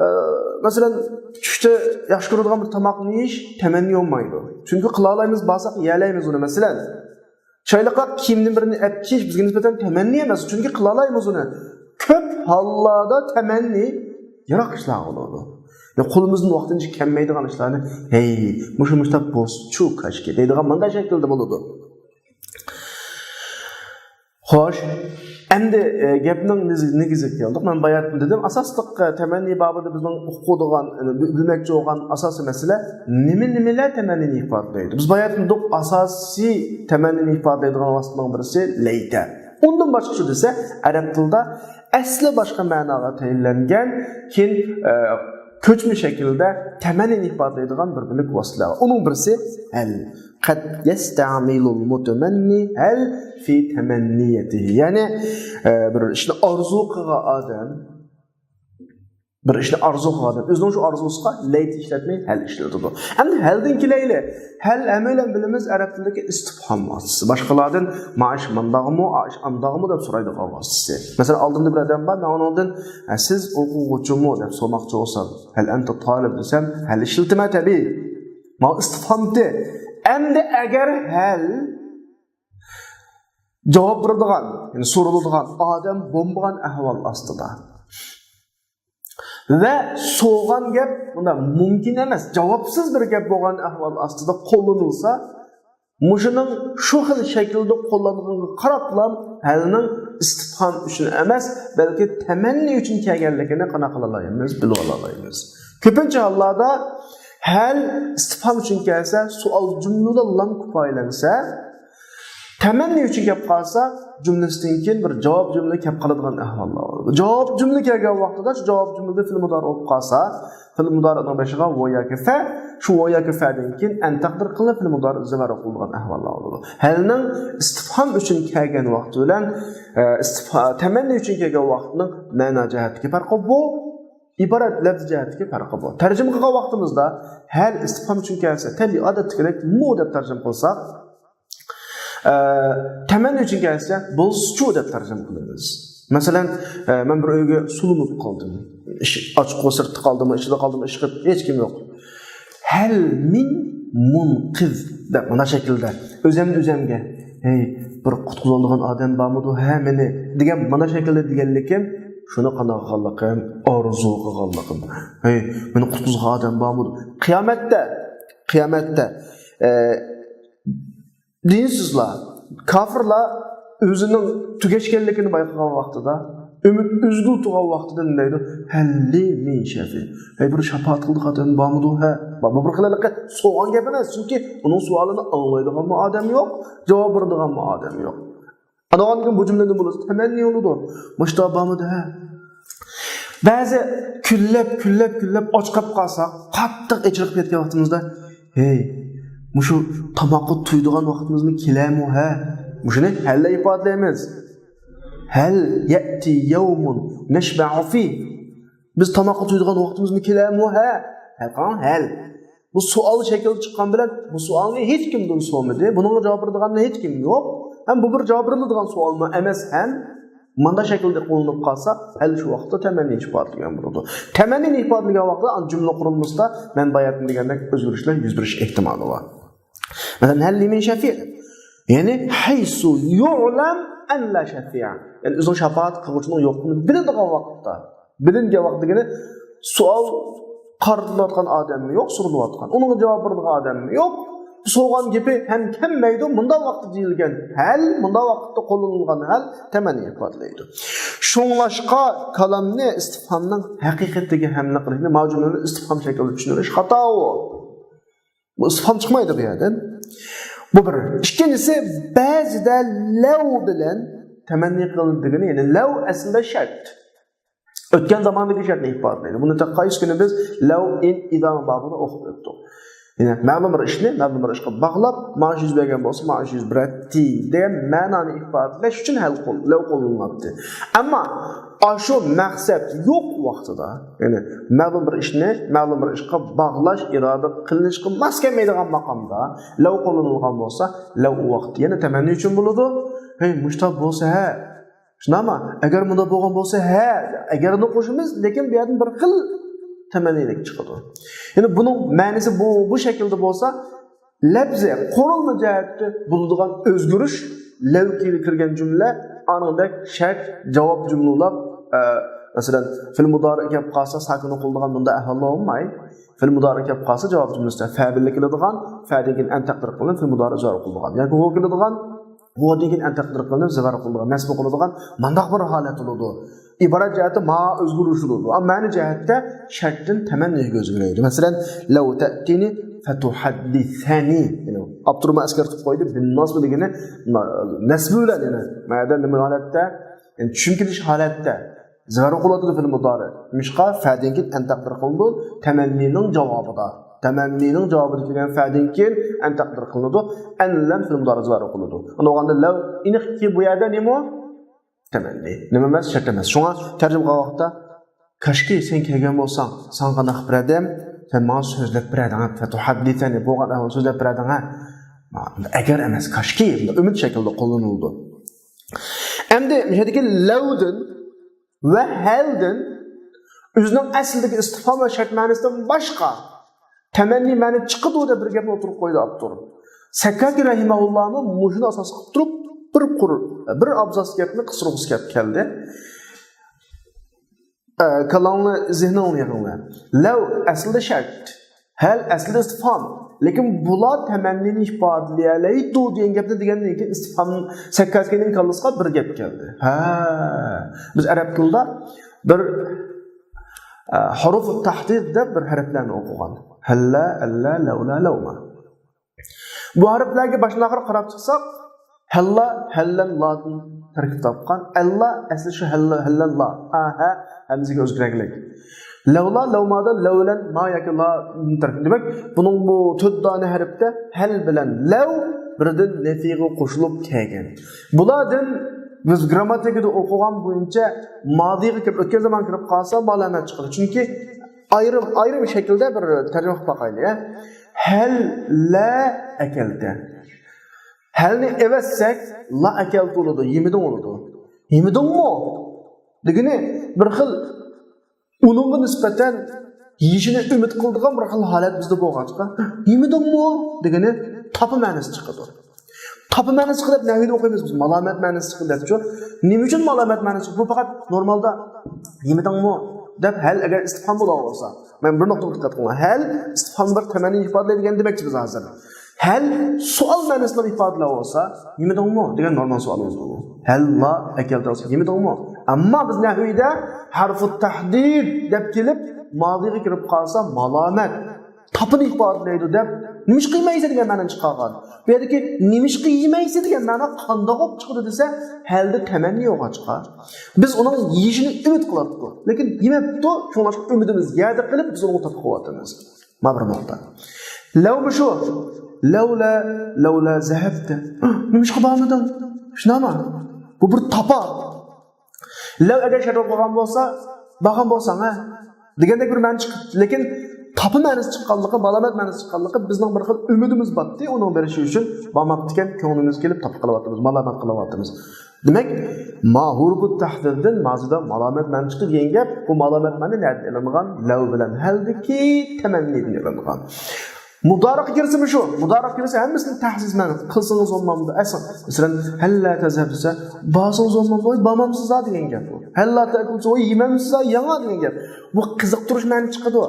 ئە، مەسىلەن، چۈشتە ياخشى كۆرىدىغان بىر تاماقنى يېيىش تەمەننى بولمايدۇ. چۈنكى قىلالايمىز، بارساق يېيەلەيمىز ئۇنى، مەسىلەن. چىرايلىقراق كىيىمنى بىرنى ئەپ كىيىش بىزگە نىسبەتەن تەمەننى ئەمەس، چۈنكى قىلالايمىز ئۇنى. كۆپ ھاللاردا تەمەننى يىراق ئىشلار بولىدۇ. يا قولىمىزدىن ۋاقتىنچە كەلمەيدىغان ئىشلارنى، ھەي، مۇشۇ مۇشتاق بولسىچۇ كاشكى دەيدىغان مانداق شەكىلدە بولىدۇ. خوش، ئەمدى، ئە، گەپنىڭ نېگىز-، نېگىزىگە كەلدۇق. مەن باياتىن دېدىم، ئاساسلىق، ئە، تەمەننى بابىدا بىزنىڭ ئوقۇيدىغان، ئە، بىلمەكچى بولغان ئاساسىي مەسىلە، نېمە، نېمىلەر تەمەننىنى ئىپادىلەيدۇ؟ بىز باياتىن دېدۇق، ئاساسىي تەمەننىنى ئىپادىلەيدىغان ۋاسىتىنىڭ بىرسى لەيتە. ئۇندىن باشقىچە دېسە، ئەرەب تىلىدا ئەسلى باشقا مەناغا تەيىنلەنگەن، كېيىن، ئە، كۆچمە شەكىلدە تەمەننىنى ئىپادىلەيدىغان بىر بۆلەك ۋاسىتىلەر بار. ئۇنىڭ بىرسى ھەل. قەد يەستەمىلۇل مۇتەمەننى ھەل فى تەمەننىيەتىھى. يەنى، ئە، بىر ئىشنى ئارزۇ قىلغان ئادەم، بىر ئىشنى ئارزۇ قىلغان ئادەم ئۆزىنىڭ شۇ ئارزۇسىغا لەيت ئىشلەتمەي، ھەل ئىشلىتىدۇ. ئەمدى ھەلدىن كېلەيلى. ھەل ھەممەيلەن بىلىمىز، ئەرەب تىلىدىكى ئىستىفھام ۋاسىتىسى. باشقىلاردىن ما ئىش مانداغمۇ، ئا ئىش ئانداغمۇ دەپ سورايدىغان ۋاسىتىسى. مەسىلەن، ئالدىمدا بىر ئادەم بار، مەن ئۇنىڭدىن، ئە، سىز ئوقۇغۇچىمۇ دەپ سورىماقچى بولسام، ھەل ئەنتە تالىب دېسەم، ھەل ئىشلىتىمەن تەبىئىي. مانا ئىستىفھامتى. ئەمدى ئەگەر ھەل جاۋاب بېرىدىغان، يەنى سورىلىدىغان ئادەم بولمىغان ئەھۋال ئاستىدا ۋە سورىغان گەپ، بۇنداق مۇمكىن ئەمەس، جاۋابسىز بىر گەپ بولغان ئەھۋال ئاستىدا قوللىنىلسا، مۇشۇنىڭ شۇ خىل شەكىلدە قوللانغىنىغا قاراپلا ھەلنىڭ ئىستىپھام ئۈچۈن ئەمەس، بەلكى تەمەننى ئۈچۈن كەلگەنلىكىنى قانداق قىلالايمىز؟ بىلىۋالالايمىز. كۆپىنچە ھاللاردا ھەل ئىستىپھام ئۈچۈن كەلسە، سوئال جۈملىدە لام كۇپايىلەنسە، تەمەننى ئۈچۈن كەپ قالسا، جۈملىسىدىن كېيىن بىر جاۋاب جۈملە كەپ قالىدىغان ئەھۋاللار بولىدۇ. جاۋاب جۈملە كەلگەن ۋاقتىدا شۇ جاۋاب جۈملىدە فېئىل مۇدارى بولۇپ قالسا، فېئىل مۇدارىنىڭ بېشىغا ۋو ياكى فە، شۇ ۋو ياكى فەدىن كېيىن ئەن تەقدىر قىلىنىپ، فېئىل مۇدارى زىبارە قىلىدىغان ئەھۋاللار بولىدۇ. ھەلنىڭ ئىستىپھام ئۈچۈن كەلگەن ۋاقتى بىلەن، ئە، ئىستىپھا-، تەمەننى ئۈچۈن كەلگەن ۋاقىتنىڭ مەنا جەھەتتىكى پەرقى بۇ. ئىبارەت لەپزى جەھەتتىكى پەرقى بۇ. تەرجىمە قىلغان ۋاقتىمىزدا ھەل ئىستىپھام ئۈچۈن كەلسە، تەبىئىي ئادەتتىكىدەك مۇ دەپ تەرجىمە قىلساق، ئە، تەمەننى ئۈچۈن كەلسە، بولسىچۇ دەپ تەرجىمە قىلىمىز. مەسىلەن، ئە، مەن بىر ئۆيگە سولىنىپ قالدىم. ئىش-، ئاچقۇ سىرتتا قالدىمۇ، ئىچىدە قالدىمۇ، ھېچكىم يوق. ھەل مىن مۇنقىز دەپ مانا شەكىلدە ئۆزەمدىن ئۆزەمگە، ھەي، بىر قۇتقۇزالىدىغان ئادەم بارمىدۇ، ھە، مېنى دېگەن مانا شەكىلدە دېگەنلىكىم، شۇنى قانداق قىلغانلىقىم، ئارزۇ قىلغانلىقىم. ھەي، مېنى قۇتقۇزغان ئادەم بارمىدۇ؟ قىيامەتتە، قىيامەتتە، ئە، دىنسىزلار، كاپىرلار ئۆزىنىڭ تۈگەشكەنلىكىنى بايقىغان ۋاقتىدا، ئۈمىد ئۈزۈلۈپ تۇرغان ۋاقتىدا نېمە دەيدۇ؟ ھەل لى مىن شەفىئ. ھەي، بىر شاپائەت قىلىدىغان ئادەم بارمىدۇ؟ ھە، بار. بۇ بىر خىل ھېلىقى سوغان گەپ ئەمەس، چۈنكى ئۇنىڭ سوئالىنى ئاڭلايدىغانمۇ ئادەم يوق، جاۋاب بېرىدىغانمۇ ئادەم يوق. ئاندىن بۇ جۈملە نېمە بولىدۇ؟ تەمەننى بولىدۇ. مۇشتا بارمىدۇ؟ ھە. بەزى كۈنلەپ، كۈنلەپ، كۈنلەپ ئاچ قاپ قالساق، قاتتىق ئېچىلىپ كەتكەن ۋاقتىمىزدا، ھەي، مۇشۇ تاماققا تويىدىغان ۋاقتىمىزمۇ كېلەرمۇ، ھە؟ مۇشۇنى ھەللە ئىپادىلەيمىز. ھەل يەتى يەۋمۇن نەشبەئۇ فىھ. بىز تاماققا تويىدىغان ۋاقتىمىزمۇ كېلەرمۇ، ھە؟ ھە، قاراڭ، ھەل. بۇ سوئال شەكلىدە چىققان بىلەن بۇ سوئالنى ھېچكىمدىن سورىمىدى. بۇنىڭغا جاۋاب بېرىدىغان ھېچكىم يوق. ھەم بۇ بىر جاۋاب بېرىلىدىغان سوئالمۇ ئەمەس ھەم. مانداق شەكىلدە قوللىنىپ قالسا، ھەل شۇ ۋاقىتتا تەمەننى ئىپادىلىگەن بولىدۇ. تەمەننىنى ئىپادىلىگەن ۋاقىتتا ئاندىن جۈملە قۇرۇلمىسىدا مەن باياتىن دېگەندەك ئۆزگىرىشلەر يۈز بېرىش ئېھتىمالى بار. مەسىلەن، ھەل لى مىن شەفىئ. يەنى، ھەيسۇ يۇئلەم ئەن لا شەفىئ. يەنى، ئۆزىنىڭ شاپائەت قىلغۇچىنىڭ يوقلۇقىنى بىلىدىغان ۋاقىتتا. بىلىنگەن ۋاقىت دېگىنى، سوئال قارىتىلىۋاتقان ئادەممۇ يوق، سورىلىۋاتقان. ئۇنىڭغا جاۋاب بېرىدىغان ئادەممۇ يوق. سورىغان گېپى ھەم كەلمەيدۇ. مۇنداق ۋاقىتتا دېيىلگەن ھەل، مۇنداق ۋاقىتتا قوللىنىلغان ھەل تەمەننى ئىپادىلەيدۇ. شۇڭلاشقا كالامنى ئىستىفھامنىڭ ھەقىقەتلىكى ھەملە قىلىشنى ماۋۇ جۈملىنى ئىستىفھام شەكلىدە چۈشىنىۋېلىش خاتا ئۇ. بۇ ئىستىفھام چىقمايدۇ بۇ يەردىن. بۇ بىر. ئىككىنچىسى، بەزىدە لەۋ بىلەن تەمەننى قىلىنىدۇ دېگىنى، يەنى لەۋ ئەسلىدە شەرت. ئۆتكەن زاماندىكى شەرتنى ئىپادىلەيدۇ. بۇنى قايسى كۈنى بىز لەۋ، ئىن، ئىزا بابىدا ئوقۇپ ئۆتتۇق. يەنى مەلۇم بىر ئىشنى مەلۇم بىر ئىشقا باغلاپ، مانا شۇ يۈز بەرگەن بولسا، مانا شۇ يۈز بېرەتتى دېگەن مەنانى ئىپادىلەش ئۈچۈن ھەل قول-، لەۋ قوللىنىلاتتى. ئەمما ئاشۇ مەقسەت يوق ۋاقتىدا، يەنى مەلۇم بىر ئىشنى مەلۇم بىر ئىشقا باغلاش، ئىرادە قىلىنىشقا ماس كەلمەيدىغان ماقامدا لەۋ قوللىنىلغان بولسا، لەۋ ئۇ ۋاقىت يەنە تەمەننى ئۈچۈن بولىدۇ. ھەي، مۇشۇنداق بولسا ھە، شۇنداقمۇ؟ ئەگەر مۇنداق بولغان بولسا، ھە، ئەگەرنى قوشىمىز، لېكىن بۇ يەردىن بىر خىل تەمەننىلىك چىقىدۇ. يەنى بۇنىڭ مەنىسى بۇ، بۇ شەكىلدە بولسا، لەپزى، قۇرۇلما جەھەتتە بولىدىغان ئۆزگىرىش، لەۋ كىرگەن جۈملە، ئانىڭدەك شەرت، جاۋاب جۈملىلەپ، ئە، مەسىلەن، فېئىل مۇدارىئ كەپ قالسا، ساكىن قىلىدىغان بۇندا ئەھۋال بولماي. فېئىل مۇدارىئ كەپ قالسا، جاۋاب جۈملىسىدە فەئىل كېلىدىغان، فەدىن كېيىن ئەن تەقدىر قىلىنىپ، فېئىل مۇدارىئ جارى قىلىدىغان. ياكى ھۇ كېلىدىغان، ھۇدىن كېيىن ئەن تەقدىر قىلىنىپ زىبار قىلىدىغان، نەسب قىلىدىغان مانداق بىر ھالەت بولىدۇ. ئىبارەت جەھەتتە ما ئۆزگىرىش بولىدۇ. ئەمما مەنە جەھەتتە شەرتتىن تەمەننىگە ئۆزگىرەيدۇ. مەسىلەن، لەۋ تەتىنى فەتۇھەددىسەنى. يەنى ئاپتورمۇ ئەسكەرتىپ قويدى. بىنناسبە دېگىنى نەسبى بىلەن، يەنى مەنىدە نېمە ھالەتتە؟ يەنى چۈشۈم كېلىش ھالەتتە. زىبار قىلىۋاتىدۇ فېئىل مۇدارىئ. نېمىشقا؟ فەدىن كېيىن ئەن تەقدىر قىلىنىدۇ. تەمەننىنىڭ جاۋابىدا. تەمەننىنىڭ جاۋابىدا كەلگەن فەدىن كېيىن ئەن تەقدىر قىلىنىدۇ. ئەن بىلەن فېئىل مۇدارىئ زىبار قىلىنىدۇ. ئۇنداق بولغاندا لەۋ ئېنىقكى بۇ يەردە نېمە؟ تەمەننى. نېمە ئەمەس؟ شەرت ئەمەس. شۇڭا تەرجىمە قىلغان ۋاقىتتا، كاشكى سەن كەلگەن بولساڭ، ساڭا قانداق بېرەتتىم؟ سەن ماڭا سۆزلەپ بېرەتتىڭ، فەتۇھەددىسەنى، بولغان ئەھۋال سۆزلەپ بېرەتتىڭ، ھە؟ ئەگەر ئەمەس، كاشكى، ئۈمىد شەكلىدە قوللىنىلىدۇ. ئەمدى مۇشۇ يەردىكى لەۋدىن ۋە ھەلدىن ئۆزىنىڭ ئەسلىدىكى ئىستىفھام ۋە شەرت مەنىسىدىن باشقا تەمەننى مەنە چىقىدۇ دەپ بىر گەپنى ئوتتۇرىغا قويدى ئاپتور. سەككاكى رەھىمەھۇللاھمۇ مۇشۇنى ئاساس قىلىپ تۇرۇپ بىر قۇر، بىر ئابزاس گەپنى قىستۇرغۇسى كەپ كەلدى. ئە، كاللاڭنى، زېھنىڭنى يىغىڭلار. لەۋ ئەسلىدە شەرت. ھەل ئەسلىدە ئىستىفھام. لېكىن بۇلار تەمەننىنى ئىپادىلىيەلەيدۇ دېگەن گەپنى دېگەندىن كېيىن ئىستىفھام سەككاكىنىڭ كاللىسىغا بىر گەپ كەلدى. ھە، بىز ئەرەب تىلىدا بىر، ئە، ھۇرۇفۇ تەھدىد دەپ بىر ھەرپلەرنى ئوقۇغان. ھەللا، ئەللا، لەۋلا، لەۋما. بۇ ھەرپلەرگە باشتىن ئاخىر قاراپ چىقساق، ھەللا، ھەللەن، لادىن تەركىب تاپقان. ئەللا ئەسلى شۇ ھەللا، ھەللەن، لا. ئا، ھە، ھەمزىگە ئۆزگىرەكلىك. لەۋلا، لەۋمادا، لەۋلەن، ما ياكى لا تەركىب. دېمەك، بۇنىڭ بۇ تۆت دانە ھەرپتە ھەل بىلەن لەۋ بىردىن نەفىگە قوشۇلۇپ كەلگەن. بۇلاردىن بىز گرامماتىكىدا ئوقۇغان بويىچە مازىغا كىرىپ، ئۆتكەن زامان كىرىپ قالسا، مالامەت چىقىدۇ. چۈنكى ئايرىم، ئايرىم شەكىلدە بىر تەرجىمە قىلىپ باقايلى، يا. ھەل لا ئەكەلدى. ھەلنى ئەۋەتسەك، لا ئەكەلدى بولىدۇ، يېمىدىڭ بولىدۇ. يېمىدىڭمۇ؟ دېگىنى بىر خىل ئۇنىڭغا نىسبەتەن يېيىشىنى ئۈمىد قىلىدىغان بىر خىل ھالەت بىزدە بولغاچقا، يېمىدىڭمۇ؟ دېگىنى تاپا مەنىسى چىقىدۇ. تاپا مەنىسى چىقىدۇ دەپ نەھۋىدە ئوقۇيمىز بىز، مالامەت مەنىسى چىقىدۇ دەپچۇ. نېمە ئۈچۈن مالامەت مەنىسى چىقىدۇ؟ بۇ پەقەت نورمالدا يېمىدىڭمۇ دەپ ھەل ئەگەر ئىستىفھام بولغان بولسا، مەن بىر نۇقتىغا دىققەت قىلىڭلار. ھەل ئىستىفھام بىر تەمەننى ئىپادىلەيدىغان دېمەكچى بىز ھازىر. ھەل سوئال مەنىسىنى ئىپادىلەپ بولسا، يېمىدىڭمۇ دېگەن نورمال سوئالىمىز بۇ. ھەل لا ئەكەلدى دېسە، يېمىدىڭمۇ؟ ئەمما بىز نەھۋىدە ھەرفۇ تەھدىد دەپ كېلىپ، مازىغا كىرىپ قالسا، مالامەت، تاپىنى ئىپادىلەيدۇ دەپ، نېمىشقا يېمەيسەن دېگەن مەنىنى چىقارغان. بۇ يەردىكى نېمىشقا يېمەيسەن دېگەن مەنا قانداق بولۇپ چىقىدۇ دېسە، ھەلدە تەمەننى يوققا چىقار. بىز ئۇنىڭ يېيىشىنى ئۈمىد قىلاتتۇق، لېكىن يېمەپتۇ، شۇڭلاشقا ئۈمىدىمىز يەردە قېلىپ، بىز ئۇنىڭغا تاپا قىلىۋاتىمىز. ما بىر نۇقتا. لەۋمۇ شۇ؟ لەۋلا، لەۋلا زەھەبتە. نېمىشقا بارمىدىڭ؟ شۇنداقمۇ؟ بۇ بىر تاپا. لەۋ ئەگەر شەرت بولغان بولسا، بارغان بولساڭ، ھە؟ دېگەندەك بىر مەنە چىقىپ، لېكىن تاپا مەنىسى چىققانلىقى، مالامەت مەنىسى چىققانلىقى، بىزنىڭ بىر خىل ئۈمىدىمىز باتتى، ئۇنىڭ بېرىشى ئۈچۈن بارماپتىكەن، كۆڭلىمىز كېلىپ تاپا قىلىۋاتىمىز، مالامەت قىلىۋاتىمىز. دېمەك، ما ھۇرۇپۇ تەھدىدتىن مازىدا مالامەت مەنە چىقتى دېگەن گەپ، بۇ مالامەت مەنە نەدىن ئېلىنغان؟ لەۋ بىلەن ھەلدىكى تەمەننىدىن ئېلىنغان. مۇدارىئقا كىرسىمۇ شۇ. مۇدارىئقا كىرسە ھەممىسىنى تەھسىس مەنە قىلسىڭىز بولمامدۇ؟ ئەسلى، مەسىلەن، ھەللا تەزھەب دېسە، بارسىڭىز بولمامدۇ؟ ۋاي، بارمامسىز ھا دېگەن گەپ بۇ. ھەللا تەئكۇل دېسە، ۋاي، يېمەمسىز ھا، يەڭ ھا دېگەن گەپ. بۇ قىزىقتۇرۇش مەنە چىقىدۇ.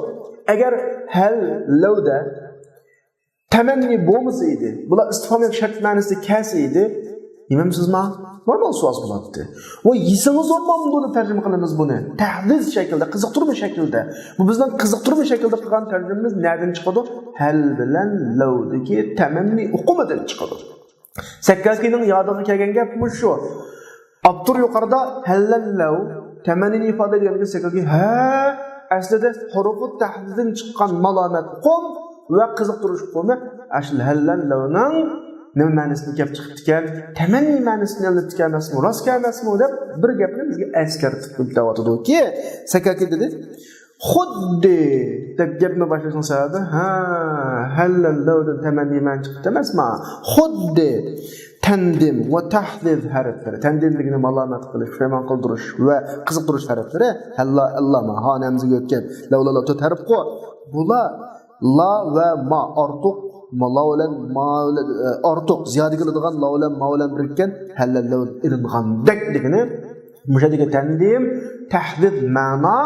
ئەگەر ھەل لەۋدە تەمەننى بولمىسا ئىدى، بۇلار ئىستىفھام ياكى شەرت مەنىسىدە كەلسە ئىدى، يېمەمسىزما؟ نورمال سوئال بولاتتى. ۋاي، يېسىڭىز بولمامدۇ دەپ تەرجىمە قىلىمىز بۇنى. تەھدىد شەكلىدە، قىزىقتۇرما شەكلىدە. بۇ بىزنىڭ قىزىقتۇرما شەكلىدە قىلغان تەرجىمىمىز نەدىن چىقىدۇ؟ ھەل بىلەن لەۋدىكى تەمەننى ئۇقۇمىدىن چىقىدۇ. سەككاكىنىڭ يادىغا كەلگەن گەپ مۇشۇ. ئاپتور يۇقىرىدا ھەللەن لەۋ تەمەننىنى ئىپادىلەيدىغانلىقى سەككاكى ھە ئەسلىدە ھۇرۇپۇ تەھدىدتىن چىققان مالامەت ئۇقۇم، ۋە قىزىقتۇرۇش ئۇقۇمى ئاشۇ ھەللەن لەۋنىڭ نېمە مەنىسىنى كەپ چىقىپتىكەن، تەمەننى مەنىسىنى ئېلىپتىكەن ئەمەسمۇ، راست ئەمەسمۇ دەپ بىر گەپنى بىزگە ئەسكەرتىپ دەۋاتىدۇكى، سەكاكى دېدى. خۇددى دەپ گەپنى باشلاشنىڭ سەۋەبى، ھە، ھەللەن لەۋدىن تەمەننى مەنە چىقىپتۇ ئەمەسما؟ خۇددى تەندىم ۋە تەھدىد ھەرپلىرى. تەندىم دېگىنى مالامەت قىلىش، پۇشايمان قىلدۇرۇش ۋە قىزىقتۇرۇش ھەرپلىرى. ھەللا، ئەللا، ما، ھا ھەمزىگە ئۆتكەن. لەۋلا، لەۋ تۆت ھەرپ قۇ. بۇلار لا ۋە ما ئارتۇق، ما، لا بىلەن ما بىلەن، ئارتۇق، زىيادە كېلىدىغان لا بىلەن ما بىلەن بىرىككەن ھەللەن لەۋدىن ئېلىنغاندەك دېگىنى. مۇشۇ يەردىكى تەندىم، تەھدىد مەنا،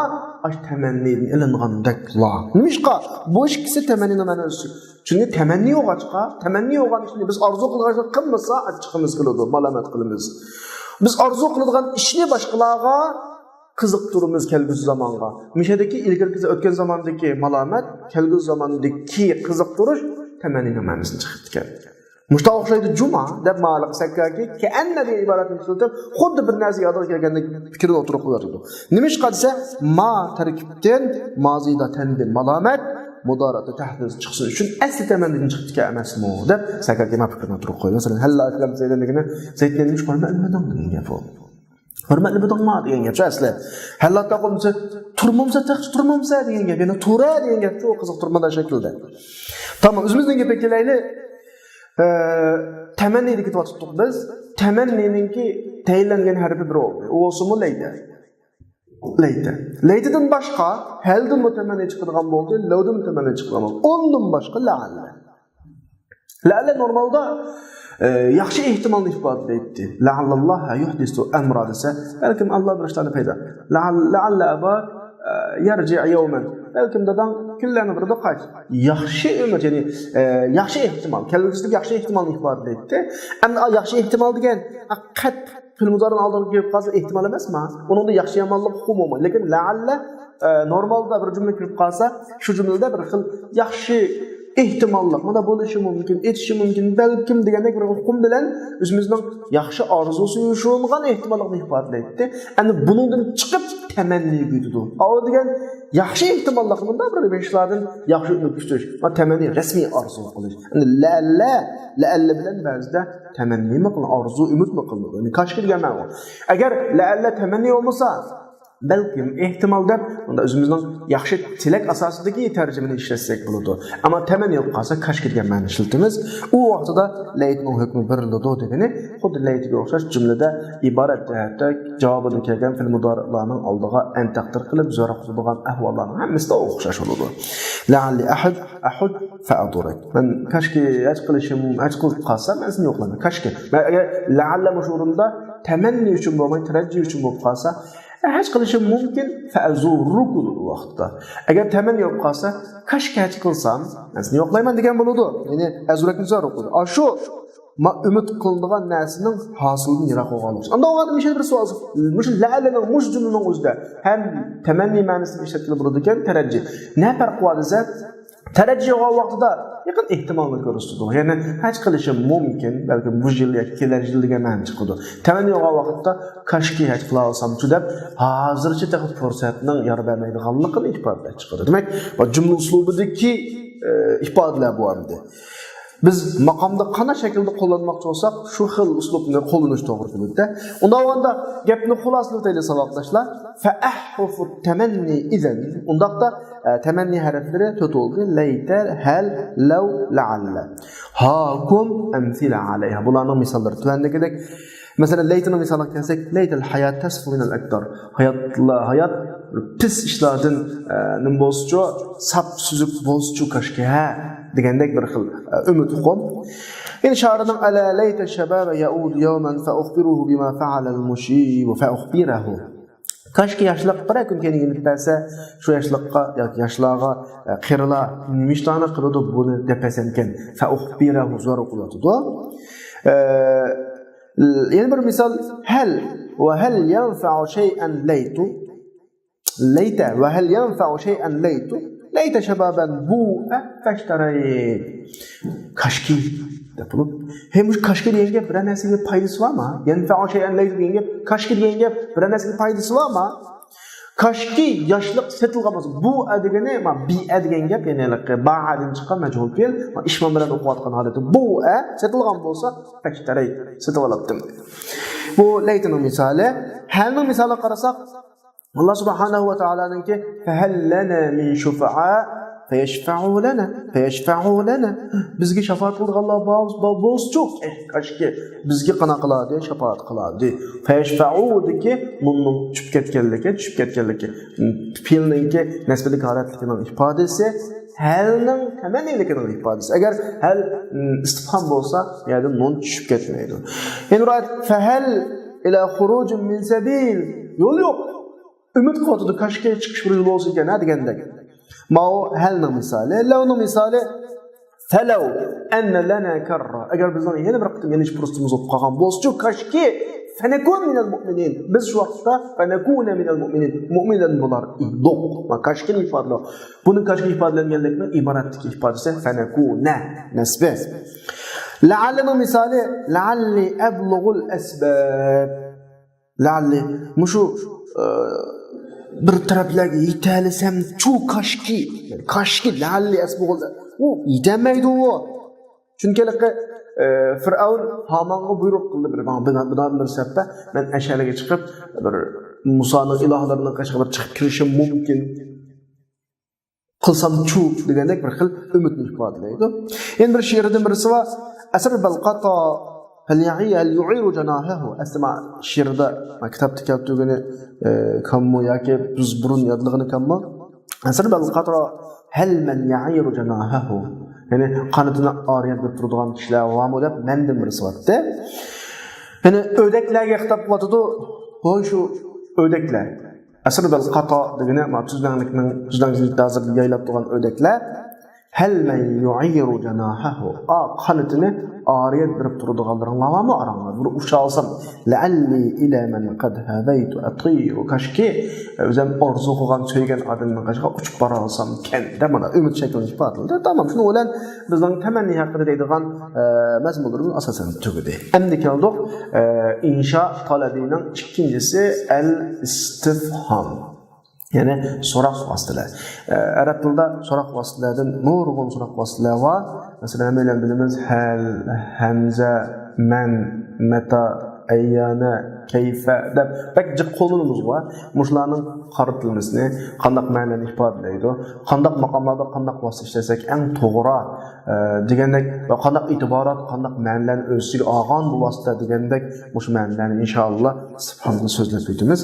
ئاش تەمەننىدىن ئېلىنغاندەكلا. نېمىشقا؟ بۇ ئىككىسى تەمەننىنىڭ مەنىسى. چۈنكى تەمەننى يوقاچقا، تەمەننى يوقان ئىشنى بىز ئارزۇ قىلغان ئىشنى قىلمىسا، ئاچچىقىمىز كېلىدۇ، مالامەت قىلىمىز. بىز ئارزۇ قىلىدىغان ئىشنى باشقىلارغا قىزىقتۇرىمىز كەلگۈسى زامانغا. مۇشۇ يەردىكى ئىلگىرىكى ئۆتكەن زاماندىكى مالامەت، كەلگۈسى زاماندىكى قىزىقتۇرۇش تەمەننىنىڭ مەنىسىدىن چىقىپتىكەن. مۇشۇنداق ئوخشايدۇ جۇما دەپ مالىق سەككاكى كەئەننە دېگەن ئىبارەتنى ئىشلىتىپ، خۇددى بىر نەرسە يادىغا كەلگەندەك پىكىرنى ئوتتۇرىغا قويۇۋاتىدۇ. نېمىشقا دېسە، ما تەركىبتىن مازىدا تەندىن مالامەت، مۇدارىئادا تەھدىد چىقسۇن ئۈچۈن ئەسلى تەمەننىدىن چىقىپتىكەن ئەمەسمۇ دەپ سەككاكى ما پىكىرنى ئوتتۇرىغا قويىدۇ. مەسىلەن، ھەللا ئەكرەم زەيدەن دېگىنى زەيدنى نېمىشقا ھۆرمەتلىمىدىڭ دېگەن گەپ ئۇ. ھۆرمەتلىمىدىڭما دېگەن گەپ ئەسلى. ھەللا تاقۇمسا، تۇرمامسا، تېخىچە تۇرمامسا دېگەن گەپ. يەنى تۇرە دېگەن گەپ شۇ قىزىقتۇرما شەكىلدە. تامام، ئۆزىمىزنىڭ گېپىگە كېلەيلى. ئە، تەمەننىدە كېتىۋاتاتتۇق بىز. تەمەننىنىڭكى تەيىنلەنگەن ھەرپى بىر بولدى. ئۇ بولسىمۇ لەيتە. لەيتە. لەيتىدىن باشقا ھەلدىنمۇ تەمەننى چىقىدىغان بولدى، لەۋدىنمۇ تەمەننى چىقىدىغان بولدى. ئۇندىن باشقا لەئەللە. لەئەللە نورمالدا، ئە، ياخشى ئېھتىمالنى ئىپادىلەيتتى. لەئەللاللاھ يۇھدىسۇ ئەمرا دېسە، بەلكىم ئاللا بىر ئىشلارنى پەيدا. لەئەل-، لەئەللە ئابا، ئە، يەرجىئۇ يەۋمەن. بەلكىم داداڭ كۈنلەرنىڭ بىرىدە قايت. ياخشى ئۈمىد، يەنى، ئە، ياخشى ئېھتىمال. كەلگۈسىدىكى ياخشى ئېھتىمالنى ئىپادىلەيتتى. ئەمدى ئا، ياخشى ئېھتىمال دېگەن، ئا، قەت پېئىل مۇزارىنىڭ ئالدىغا كېلىپ قالسا ئېھتىمال ئەمەسما؟ ئۇنىڭدا ياخشى يامانلىق ئۇقۇمى بولمايدۇ. لېكىن لەئەللە، ئە، نورمالدا بىر جۈملە كىرىپ قالسا، شۇ جۈملىدە بىر خىل ياخشى ئېھتىماللىق، مانا بولۇشى مۇمكىن، ئېتىشى مۇمكىن، بەلكىم دېگەندەك بىر ئۇقۇم بىلەن ئۆزىمىزنىڭ ياخشى ئارزۇسى يوشۇرۇنغان ئېھتىماللىقنى ئىپادىلەيتتى. ئەمدى بۇنىڭدىن چىقىپ تەمەننىگە ئۆتىدۇ. ئاۋۇ دېگەن ياخشى ئېھتىماللىق، مۇنداق بىر بېشلادىن ياخشى ئۈمىد كۈتۈش. ما تەمەننى رەسمىي ئارزۇ قىلىش. ئەمدى لەئەللە، لەئەللە بىلەن بەزىدە تەمەننىمۇ قىلىدۇ، ئارزۇ، ئۈمىدمۇ قىلىدۇ. يەنى كاشكى دېگەن مەنا ئۇ. ئەگەر لەئەللە تەمەننى بولمىسا، بەلكىم ئېھتىمال دەپ، بۇندا ئۆزىمىزنىڭ ياخشى تىلەك ئاساسىدىكى تەرجىمىنى ئىشلەتسەك بولىدۇ. ئەمما تەمەننى بولۇپ قالسا، كاشكى دېگەن مەنىنى ئىشلىتىمىز. ئۇ ۋاقتىدا لەيتنىڭ ھۆكمى بېرىلىدۇ دېگىنى، خۇددى لەيتىگە ئوخشاش جۈملىدە ئىبارەت جەھەتتە جاۋابىدا كەلگەن پېئىل مۇدارىئلارنىڭ ئالدىغا ئەن تەقدىر قىلىپ زۆرۈر قىلىدىغان ئەھۋاللارنىڭ ھەممىسىدە ئوخشاش بولىدۇ. لەئەللى ئەھۇج، ئەھۇج فەئەزۇرۇ. مەن كاشكى ھەج قىلىشىم، ھەج قىلىپ قالسام، مەن سېنى يوقلايمەن. كاشكى. مەن ئەگەر لەئەللە مۇشۇ ئورۇندا تەمەننى ئۈچۈن بولماي، تەرەججى ئۈچۈن بولۇپ قالسا، ھەج قىلىشىم مۇمكىن، فەئەزۇرۇكۇ بولىدۇ ئۇ ۋاقىتتا. ئەگەر تەمەننى بولۇپ قالسا، كاشكى ھەج قىلسام، مەن سېنى يوقلايمەن دېگەن بولىدۇ. يەنى ئەزۇرەكنى زۆرۈر قىلىدۇ. ئاشۇ ما ئۈمىد قىلىنىدىغان نەرسىنىڭ ھاسىلىدىن يىراق بولغانلىقى. ئاندىن ئاۋۋال مۇشۇ بىر سوئال. مۇشۇ لەئەللىنىڭ مۇشۇ جۈملىنىڭ ئۆزىدە ھەم تەمەننى مەنىسىنى ئىشلەتكىلى بولىدىكەن، تەرەججى. نە پەرقى بار دېسە، تەرەججى بولغان ۋاقتىدا يېقىن ئېھتىمالنى كۆرسىتىدۇ. يەنى ھەج قىلىشىم مۇمكىن، بەلكىم بۇ يىل ياكى كېلەر يىل دېگەن مەنىنى چىقىدۇ. تەمەننى بولغان ۋاقىتتا كاشكى ھەج قىلالىسامچۇ دەپ، ھازىرچە تېخى پۇرسەتنىڭ يار بەرمەيدىغانلىقىنى ئىپادىلەپ چىقىدۇ. دېمەك، بۇ جۈملە ئۇسلۇبىدىكى، ئە، ئىپادىلەر بۇ ئەمدى. بىز ماقامدا قانداق شەكىلدە قوللانماقچى بولساق، شۇ خىل ئۇسلۇبنى قوللىنىش توغرا كېلىدۇ. ئۇنداق بولغاندا گەپنى خۇلاسىلىۋېتەيلى ساۋاقداشلار. فەئەھرۇفۇت تەمەننى ئىزەن. ئۇنداقتا، ئە، تەمەننى ھەرپلىرى تۆت بولدى. لەيتە، ھەل، لەۋ، لەئەللە. ھاكۇم ئەمسىلە ئەلەيھا. بۇلارنىڭ مىساللىرى تۆۋەندىكىدەك. مەسىلەن، لەيتىنىڭ مىسالىغا كەلسەك، لەيتەل ھايات تەسفۇ مىنەل ئەكدار. ھاياتلا، ھايات پىس ئىشلاردىن، ئە، نېمە بولسىچۇ، ساپ سۈزۈك بولسىچۇ كاشكى، ھە، دېگەندەك بىر خىل، ئە، ئۈمىد ئۇقۇم. يەنە شائىرنىڭ، ئەلا لەيتە شەبابە يەئۇدۇ يەۋمەن فەئۇخبىرۇھۇ بىما فەئەلەل مۇشىبۇ فەئۇخبىرەھۇ. كاشكى ياشلىق بىرەر كۈن كەينىگە يېنىپ بەرسە، شۇ ياشلىققا ياكى ياشلارغا، ئە، قېرىلار نېمە ئىشلارنى قىلىدۇ بۇنى دەپ بەرسەمكەن. فەئۇخبىرەھۇ زۆرۈر قىلىۋاتىدۇ. ئە، يەنە بىر مىسال، ھەل ۋە ھەل يەنفەئۇ شەيئەن لەيتۇ. لەيتە ۋە ھەل يەنفەئۇ شەيئەن لەيتۇ. لەيتە شەبابەن بۇئە فەشتەرەيت. كاشكى دەپ بولۇپ، ھەي، مۇشۇ كاشكى دېگەن گەپ بىرەر نەرسىگە پايدىسى بارمۇ؟ يەنفەئۇ شەيئەن لەيتۇ دېگەن گەپ، كاشكى دېگەن گەپ بىرەر نەرسىگە پايدىسى بارمۇ؟ كاشكى ياشلىق سېتىلغان بولسا، بۇئە دېگىنى، ما، بىئە دېگەن گەپ، يەنى ھېلىقى بائەدىن چىققان مەجھۇل پېئىل، ما، ئىشمام بىلەن ئوقۇۋاتقان ھالىتى. بۇئە سېتىلغان بولسا، فاشتريت، سېتىۋالاپتىم. بۇ لەيتىنىڭ مىسالى. ھەلنىڭ مىسالىغا قارىساق، ئاللا سۇبھانەھۇ ۋە تائالانىڭكى، فەھەل لەنا مىن شۇفەئا فەيەشفەئۇ لەنا، فەيەشفەئۇ لەنا. بىزگە شاپائەت قىلىدىغانلار بار، بار، بولسىچۇ؟ ئەي، كاشكى بىزگە قانداق قىلاتتى، شاپائەت قىلاتتى. فەيەشفەئۇدىكى نۇننىڭ چۈشۈپ كەتكەنلىكى، چۈشۈپ كەتكەنلىكى. پېئىلنىڭكى نەسبىدىكى ھالەتلىكىنىڭ ئىپادىسى، ھەلنىڭ تەمەننىلىكىنىڭ ئىپادىسى. ئەگەر ھەل، ئىم، ئىستىفھام بولسا، بۇ يەردە نۇن چۈشۈپ كەتمەيدۇ. يەنە بىر ئايەت، فەھەل ئىلە خۇرۇجىن مىن سەبىل. يول يوق. ئۈمىد قىلىۋاتىدۇ، كاشكى چىقىش بىر يول بولسا ئىكەن، ھە، دېگەندەك. ماۋۇ ھەلنىڭ مىسالى. لەۋنىڭ مىسالى، فەلەۋ ئەننە لەنا كەررە. ئەگەر بىزنىڭ يەنە بىر قېتىم يېنىش پۇرسىتىمىز بولۇپ قالغان بولسىچۇ، كاشكى، فەنەكۇنە مىنەل مۇئمىنىن. بىز شۇ ۋاقىتتا فەنەكۇنە مىنەل مۇئمىنىن. مۇئمىنلەردىن بولار ئىدۇق. ما، كاشكىنى ئىپادىلەيدۇ. بۇنىڭ كاشكى ئىپادىلەنگەنلىكنىڭ ئىبارەتتىكى ئىپادىسى فەنەكۇنە نەسبى. لەئەللىنىڭ مىسالى، لەئەللى ئەبلۇغۇل ئەسباب. لەئەللى، مۇشۇ، ئە، بىر تەرەپلەرگە يېتەلىسەمچۇ كاشكى، كاشكى، لەئەللى ئەسبۇغۇل، ئۇ يېتەلمەيدۇ ئۇ. چۈنكى ھېلىقى، ئە، فىرئەۋن ھامانغا بۇيرۇق قىلدى، بىر، ماڭا بىنا-، بىنادىن بىر سەپتە مەن ئەشەلىگە چىقىپ، بىر مۇسانىڭ ئىلاھلىرىنىڭ قېشىغا بىر چىقىپ كىرىشىم مۇمكىن. قىلسامچۇ دېگەندەك بىر خىل ئۈمىدنى ئىپادىلەيدۇ. يەنە بىر شېئىرىدىن بىرسى بار. ئەسىر بەلقاتا، ھەل يەئى، ھەل يۇئىرۇ جاناھەھۇ. ئەسلى ما شېئىردا، ما كىتابتا كەلتۈرگىنى، ئە، كەممۇ ياكى بىز بۇرۇن يادلىغىنى كەممۇ؟ ئەسىر بەلقاتا، ھەل مەن يەئىرۇ جاناھەھۇ. يەنى قانىتىنى ئارىيەت بېرىپ تۇرىدىغان كىشىلەر بارمۇ دەپ مەندىن بىرسى بارتتى. يەنى ئۆدەكلەرگە خىتاب قىلىۋاتىدۇ. ھوي، شۇ ئۆدەكلەر. ئەسىر بەلقاتا دېگىنى، ما، تۈزلەڭلىكنىڭ، تۈزلەڭچىلىكتە ھازىر يايلاپ تۇرغان ئۆدەكلەر. ھەل مەن يۇئىرۇ جاناھەھۇ. ئا، قانىتىنى ئارىيەت بېرىپ تۇرىدىغانلىرىڭلار بارمۇ ئاراڭلار؟ بىر ئۇچالسام. لەئەللى ئىلە مەن قەد ھەۋەيتۇ ئەتىرۇ. كاشكى، ئۆزۈم ئارزۇ قىلغان، سۆيگەن ئادەمنىڭ قېشىغا ئۈچۈپ بارالسام ئىكەن، دەپ مانا ئۈمىد شەكلىنى ئىپادىلىدى. تامام، شۇنىڭ بىلەن بىزنىڭ تەمەننى ھەققىدە دەيدىغان، ئە، مەزمۇنلىرىمىز ئاساسەن تۈگىدى. ئەمدى كەلدۇق، ئە، ئىنشا تەلەبىنىڭ ئىككىنچىسى، ئەل ئىستىفھام. يەنى سوراق ۋاسىتىلەر. ئە، ئەرەب تىلىدا سوراق ۋاسىتىلەردىن نۇرغۇن سوراق ۋاسىتىلەر بار. مەسىلەن، ھەممەيلەن بىلىمىز، ھەل، ھەمزە، مەن، مەتا، ئەييانە، كەيفە دەپ بەك جىق قوللىنىمىزغۇ. مۇشۇلارنىڭ قارىتىلمىسىنى، قانداق مەنىنى ئىپادىلەيدۇ، قانداق ماقاملاردا قانداق ۋاسىتە ئىشلەتسەك ئەڭ توغرا، ئە، دېگەندەك، ۋە قانداق ئېتىبارات، قانداق مەنىلەرنى ئۆز ئىچىگە ئالغان بۇ ۋاسىتە دېگەندەك، مۇشۇ مەنىلەرنى ئىنشائاللا ئىستىفھامدا سۆزلەپ ئۆتىمىز.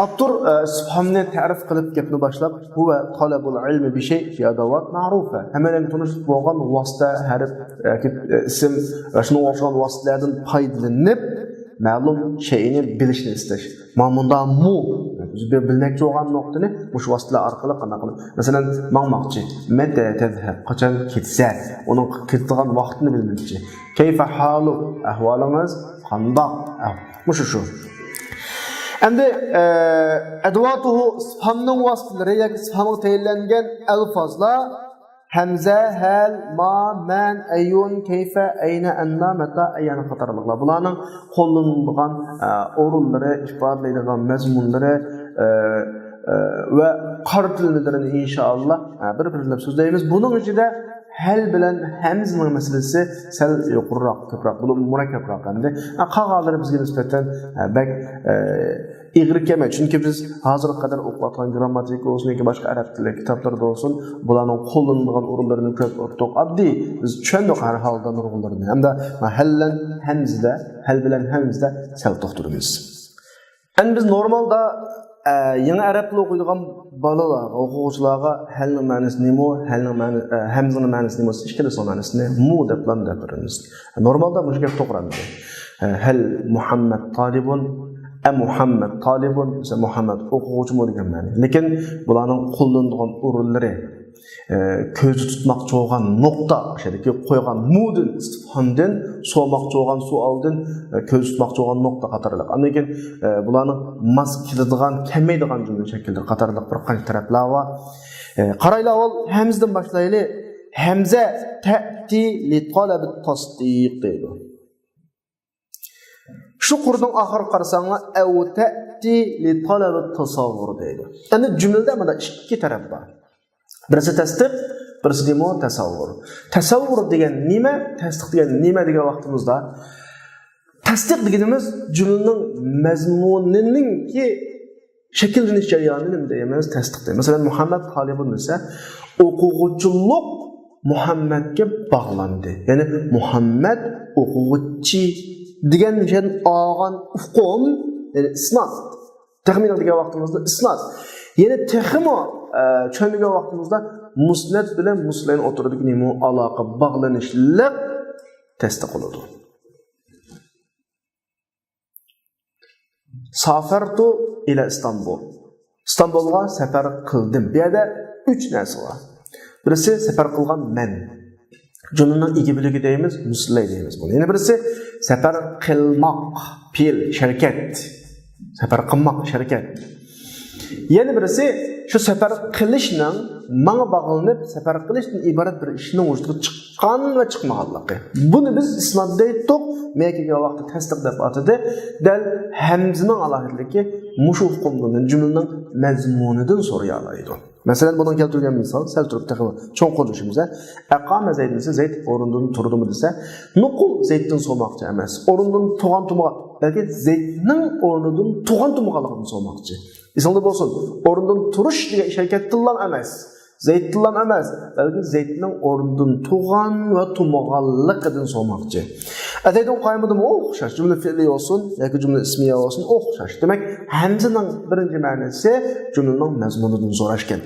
ئاپتور، ئە، ئىستىفھامنى تەرىپ قىلىپ گەپنى باشلاپ، ھۇۋە تەلەبۇل ئىلمى بىشەي فى ئەدەۋات مەئرۇفە. ھەممەيلەنگە تونۇش بولغان ۋاسىتە، ھەرپ ياكى، ئە، ئىسىم ۋە شۇنىڭغا ئوخشىغان ۋاسىتىلەردىن پايدىلىنىپ، مەلۇم شەيئىنى بىلىشنى ئىستەش. مانا مۇنداق مۇ، بىز بىلمەكچى بولغان نۇقتىنى مۇشۇ ۋاسىتىلەر ئارقىلىق قانداق قىلىپ. مەسىلەن، ماڭماقچى. مەتە تەزھەب، قاچان كېتىسەن؟ ئۇنىڭ كېتىدىغان ۋاقتىنى بىلمەكچى. كەيفە ھالۇك، ئەھۋالىڭىز قانداق؟ ئەھ-، مۇشۇ شۇ. ئەمدى، ئە، ئەدۋاتۇھۇ، ئىستىفھامنىڭ ۋاسىتىلىرى ياكى ئىستىفھامغا تەيىنلەنگەن ئەلفازلار، ھەمزە، ھەل، ما، مەن، ئەييۇن، كەيفە، ئەينە، ئەننا، مەتا، ئەييانە قاتارلىقلار. بۇلارنىڭ قوللىنىلىدىغان، ئە، ئورۇنلىرى، ئىپادىلەيدىغان مەزمۇنلىرى، ئە، ئە، ۋە قارىتىلمىلىرىنى ئىنشائاللا، ئە، بىر-بىرلەپ سۆزلەيمىز. بۇنىڭ ئىچىدە ھەل بىلەن ھەمزىنىڭ مەسىلىسى سەل يۇقىرىراق، كۆپرەك، بۇ مۇرەككەپراق ئەمدى. ئە، قالغانلىرى بىزگە نىسبەتەن، ئە، بەك، ئە، ئېغىر كەلمەيدۇ. چۈنكى بىز ھازىرغا قەدەر ئوقۇۋاتقان گىرامماتىكا بولسۇن ياكى باشقا ئەرەب تىلى كىتابلىرىدا بولسۇن، بۇلارنىڭ قوللىنىلىدىغان ئورۇنلىرىنى كۆرۈپ ئۆتتۇق. ئاددىي، بىز چۈشەندۇق ھەر ھالدا نۇرغۇنلىرىنى. ھەمدە ھەل بىلەن ھەمزىدە، ھەل بىلەن ھەمزىدە سەل توختىلىمىز. ئەمدى بىز نورمالدا، ئە، يېڭى ئەرەب تىلى ئوقۇيدىغان بالىلارغا، ئوقۇغۇچىلارغا ھەلنىڭ مەنىسى نېمە، ھەلنىڭ مەنى-، ئە، ھەمزىنىڭ مەنىسى نېمە بولسا، ئىككىلىسىنىڭ مەنىسىنى مۇ دەپلا دەپ بېرىمىز. نورمالدا مۇشۇ گەپ توغرا ئەمدى. ھەل مۇھەممەد تالىبۇن، ئە مۇھەممەد تالىبۇن، مەسىلەن، مۇھەممەد ئوقۇغۇچىمۇ دېگەن مەنە. لېكىن بۇلارنىڭ قوللىنىدىغان ئورۇنلىرى، ئە، كۆزدە تۇتماقچى بولغان نۇقتا، ئاشۇ يەردىكى قويغان مۇدىن، ئىستىفھامدىن، سورىماقچى بولغان سوئالدىن، ئە، كۆزدە تۇتماقچى بولغان نۇقتا قاتارلىق. ئاندىن كېيىن، ئە، بۇلارنىڭ ماس كېلىدىغان، كەلمەيدىغان جۈملە شەكىللىرى قاتارلىق بىر قانچە تەرەپلەر بار. ئە، قارايلى ئاۋۋال ھەمزىدىن باشلايلى. ھەمزە تەتى لىتالەبىت تەستىق دەيدۇ. شۇ قۇرنىڭ ئاخىرىغا قارىساڭلار، ئەۋ تەتى لىتەلەبىت تەسەۋۋۇر دەيدۇ. ئەمدى جۈملىدە مانا ئىككى تەرەپ بار. بىرسى تەستىق، بىرسى نېمە؟ تەسەۋۋۇر. تەسەۋۋۇر دېگەن نېمە؟ تەستىق دېگەن نېمە دېگەن ۋاقتىمىزدا، تەستىق دېگىنىمىز جۈملىنىڭ مەزمۇنىنىڭكى شەكىللىنىش جەريانى نېمە دەيمىز؟ تەستىق دەيمىز. مەسىلەن، مۇھەممەد تالىبۇن دېسە، ئوقۇغۇچىلىق مۇھەممەدكە باغلاندى. يەنى مۇھەممەد ئوقۇغۇچى دېگەن ئالغان ئۇقۇم، يەنى ئىسناد. تەخمىن دېگەن ۋاقتىمىزدا ئىسناد. يەنى تېخىمۇ، ئە، چۈشەندۈرگەن ۋاقتىمىزدا مۇسنەد بىلەن مۇسنەدنىڭ ئوتتۇرىدىكى نېمە؟ ئالاقە، باغلىنىشلىق تەستىق بولىدۇ. سافەرتۇ ئىلە ئىستانبۇل. ئىستانبۇلغا سەپەر قىلدىم. بۇ يەردە ئۈچ نەرسە بار. بىرسى سەپەر قىلغان مەن. جۈملىنىڭ ئىگە بۆلىكى دەيمىز، مۇسلەي دەيمىز بۇنى. يەنە بىرسى سەپەر قىلماق، پېئىل، ھەرىكەت. سەپەر قىلماق، ھەرىكەت. يەنە بىرسى شۇ سەپەر قىلىشنىڭ، ماڭا باغلىنىپ سەپەر قىلىشتىن ئىبارەت بىر ئىشنىڭ ۋۇجۇدقا چىققان ۋە چىقمىغانلىقى. بۇنى بىز ئىسناد دەيتتۇق، مەن كەلگەن ۋاقىتتا تەستىق دەپ ئاتىدى. دەل ھەمزىنىڭ ئالاھىدىلىكى مۇشۇ ئۇقۇمدىن، جۈملىنىڭ مەزمۇنىدىن سورىيالايدۇ. مەسىلەن، بۇنىڭ كەلتۈرگەن مىسال، سەل تۇرۇپ تېخىمۇ چوڭقۇر چۈشىنىمىز. ئەقامە زەيدۇن دېسە، زەيد ئورنىدىن تۇردىمۇ دېسە، نوقۇل زەيدتىن سورىماقچى ئەمەس. ئورنىدىن تۇرغان تۇرمىغان، بەلكى زەيدنىڭ ئورنىدىن تۇرغان تۇرمىغانلىقىنى سورىماقچى. ئېسىڭدە بولسۇن، ئورنىدىن تۇرۇش دېگەن ئىش ھەرىكەتتىنلا ئەمەس. زەيدتىنلا ئەمەس، بەلكى زەيدنىڭ ئورنىدىن تۇرغان ۋە تۇرمىغانلىقىدىن سورىماقچى. ئەتەيدىن قايمىدىمۇ ئوخشاش، جۈملە پېئلى بولسۇن ياكى جۈملە ئىسمىيە بولسۇن ئوخشاش. دېمەك، ھەمزىنىڭ بىرىنچى مەنىسى جۈملىنىڭ مەزمۇنىدىن سوراش ئىكەن.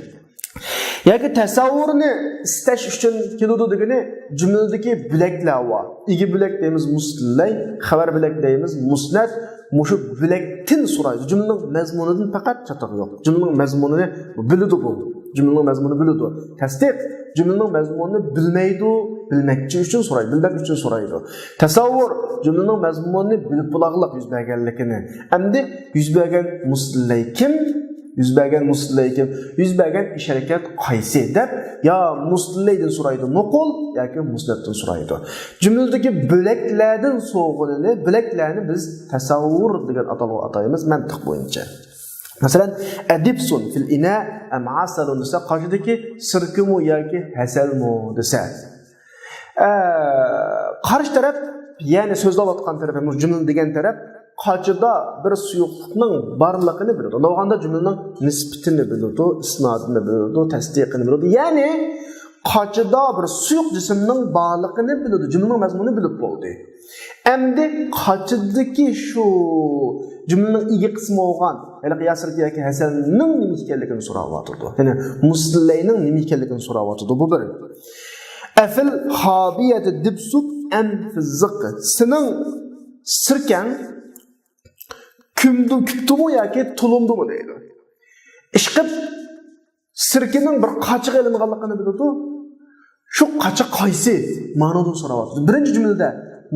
ياكى تەسەۋۋۇرنى ئىستەش ئۈچۈن كېلىدۇ دېگىنى جۈملىدىكى بۆلەكلەر بار. ئىگە بۆلەك دەيمىز مۇسلەي، خەۋەر بۆلەك دەيمىز مۇسنەد. مۇشۇ بۆلەكتىن سورايدۇ. جۈملىنىڭ مەزمۇنىدىن پەقەت چاتىقى يوق. جۈملىنىڭ مەزمۇنىنى بىلىدۇ بۇ. جۈملىنىڭ مەزمۇنىنى بىلىدۇ. تەستىق جۈملىنىڭ مەزمۇنىنى بىلمەيدۇ، بىلمەكچى ئۈچۈن سورايدۇ، بىلمەك ئۈچۈن سورايدۇ. تەسەۋۋۇر جۈملىنىڭ مەزمۇنىنى بىلىپ بولارلىق يۈز بەرگەنلىكىنى. ئەمدى يۈز بەرگەن مۇسلەي كىم؟ يۈز بەرگەن مۇسلەي كىم؟ يۈز بەرگەن ئىش ھەرىكەت قايسى دەپ يا مۇسلەيدىن سورايدۇ نوقۇل ياكى مۇسنەدتىن سورايدۇ. جۈملىدىكى بۆلەكلەردىن سورىغىنىنى، بۆلەكلەرنى بىز تەسەۋۋۇر دېگەن ئاتالغۇ ئاتايمىز مەنتىق بويىچە. مەسىلەن، ئەدىبسۇن فىل ئىنا ئەم ئاسەلۇن دېسە، قاچىدىكى سىركىمۇ ياكى ھەسەلمۇ دېسە. ئە، قارشى تەرەپ، يەنى سۆزلەۋاتقان تەرەپ، يەنى جۈملىنى دېگەن تەرەپ قاچىدا بىر سۇيۇقلۇقنىڭ بارلىقىنى بىلىدۇ. ئۇنداق بولغاندا جۈملىنىڭ نىسبىتىنى بىلىدۇ، ئىسنادىنى بىلىدۇ، تەستىقىنى بىلىدۇ. يەنى قاچىدا بىر سۇيۇق جىسىمنىڭ بارلىقىنى بىلىدۇ، جۈملىنىڭ مەزمۇنىنى بىلىپ بولدى. ئەمدى قاچىدىكى شۇ جۈملىنىڭ ئىگە قىسمى بولغان ھېلىقى ياسىركى ياكى ھەسەلنىڭ نېمە ئىكەنلىكىنى سوراۋاتىدۇ. يەنى مۇسلەينىڭ نېمە ئىكەنلىكىنى سوراۋاتىدۇ. بۇ بىر. ئەفىل خابىيەتى دىبسۇت ئەم فىززىق. سېنىڭ سىركەڭ كۈمدۇ-، كۈپتىمۇ ياكى تۇلۇمدىمۇ دەيدۇ. ئىشقىلىپ سىركىنىڭ بىر قاچىغا ئېلىنغانلىقىنى بىلىدۇ. شۇ قاچا قايسى؟ مانىدىن سوراۋاتىدۇ. بىرىنچى جۈملىدە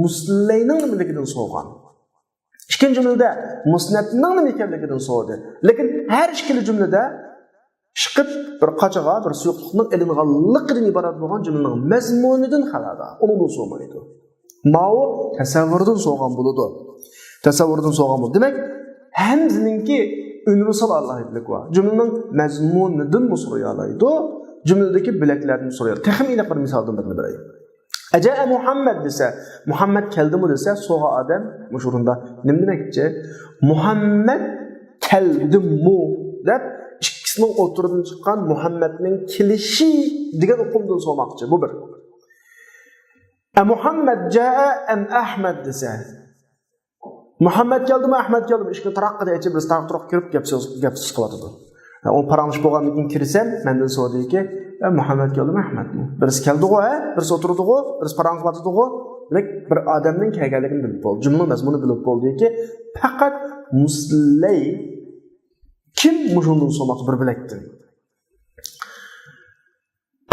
مۇسلەينىڭ نېمىلىكىدىن سورىغان. ئىككىنچى جۈملىدە مۇسنەدنىڭ نېمە ئىكەنلىكىدىن سورىدى. لېكىن ھەر ئىككىلا جۈملىدە ئىشقىلىپ بىر قاچىغا بىر سۇيۇقلۇقنىڭ ئېلىنغانلىقىدىن ئىبارەت بولغان جۈملىنىڭ مەزمۇنىدىن خەۋەردار. ئۇنىڭدىن سورىمايدۇ. ماۋۇ تەسەۋۋۇردىن سورىغان بولىدۇ. تەسەۋۋۇردىن سورىغان بولىدۇ. دېمەك، ھەمزىنىڭكى ئۇنىۋېرسال ئالاھىدىلىكى بار. جۈملىنىڭ مەزمۇنىدىنمۇ سورىيالايدۇ، جۈملىدىكى بۆلەكلەردىن سورىيالايدۇ. تېخىمۇ ئېنىق بىر مىسالدىن بىرنى بېرەي. ئەجەئە مۇھەممەد دېسە، مۇھەممەد كەلدىمۇ دېسە، سورىغان ئادەم مۇشۇ ئورۇندا نېمە دېمەكچى؟ مۇھەممەد كەلدىمۇ دەپ ئىككىسىنىڭ ئوتتۇرىدىن چىققان مۇھەممەدنىڭ كېلىشى دېگەن ئۇقۇمدىن سورىماقچى. بۇ بىر. ئە، مۇھەممەد جائە ئەم ئەھمەد دېسە، مۇھەممەد كەلدىمۇ، ئەھمەد كەلدىمۇ؟ ئىشىكنى تاراققىدە ئېچىپ، بىرسى تاراق-تۇراق كىرىپ گەپ سۆز، گەپ سۆز قىلىۋاتىدۇ. ھە، ئۇ پاراڭلىشىپ بولغاندىن كېيىن كىرسەم، مەندىن سورىدىكى، ئە، مۇھەممەد كەلدىمۇ، ئەھمەدمۇ؟ بىرسى كەلدىغۇ، ھە؟ بىرسى ئولتۇرىدىغۇ، بىرسى پاراڭلىشىۋاتىدىغۇ. دېمەك، بىر ئادەمنىڭ كەلگەنلىكىنى بىلىپ بولدى، جۈملىنىڭ مەزمۇنىنى بىلىپ بولدىكى، پەقەت مۇسلەي كىم مۇشۇندىن سورىماقچى بىر بۆلەكتىن.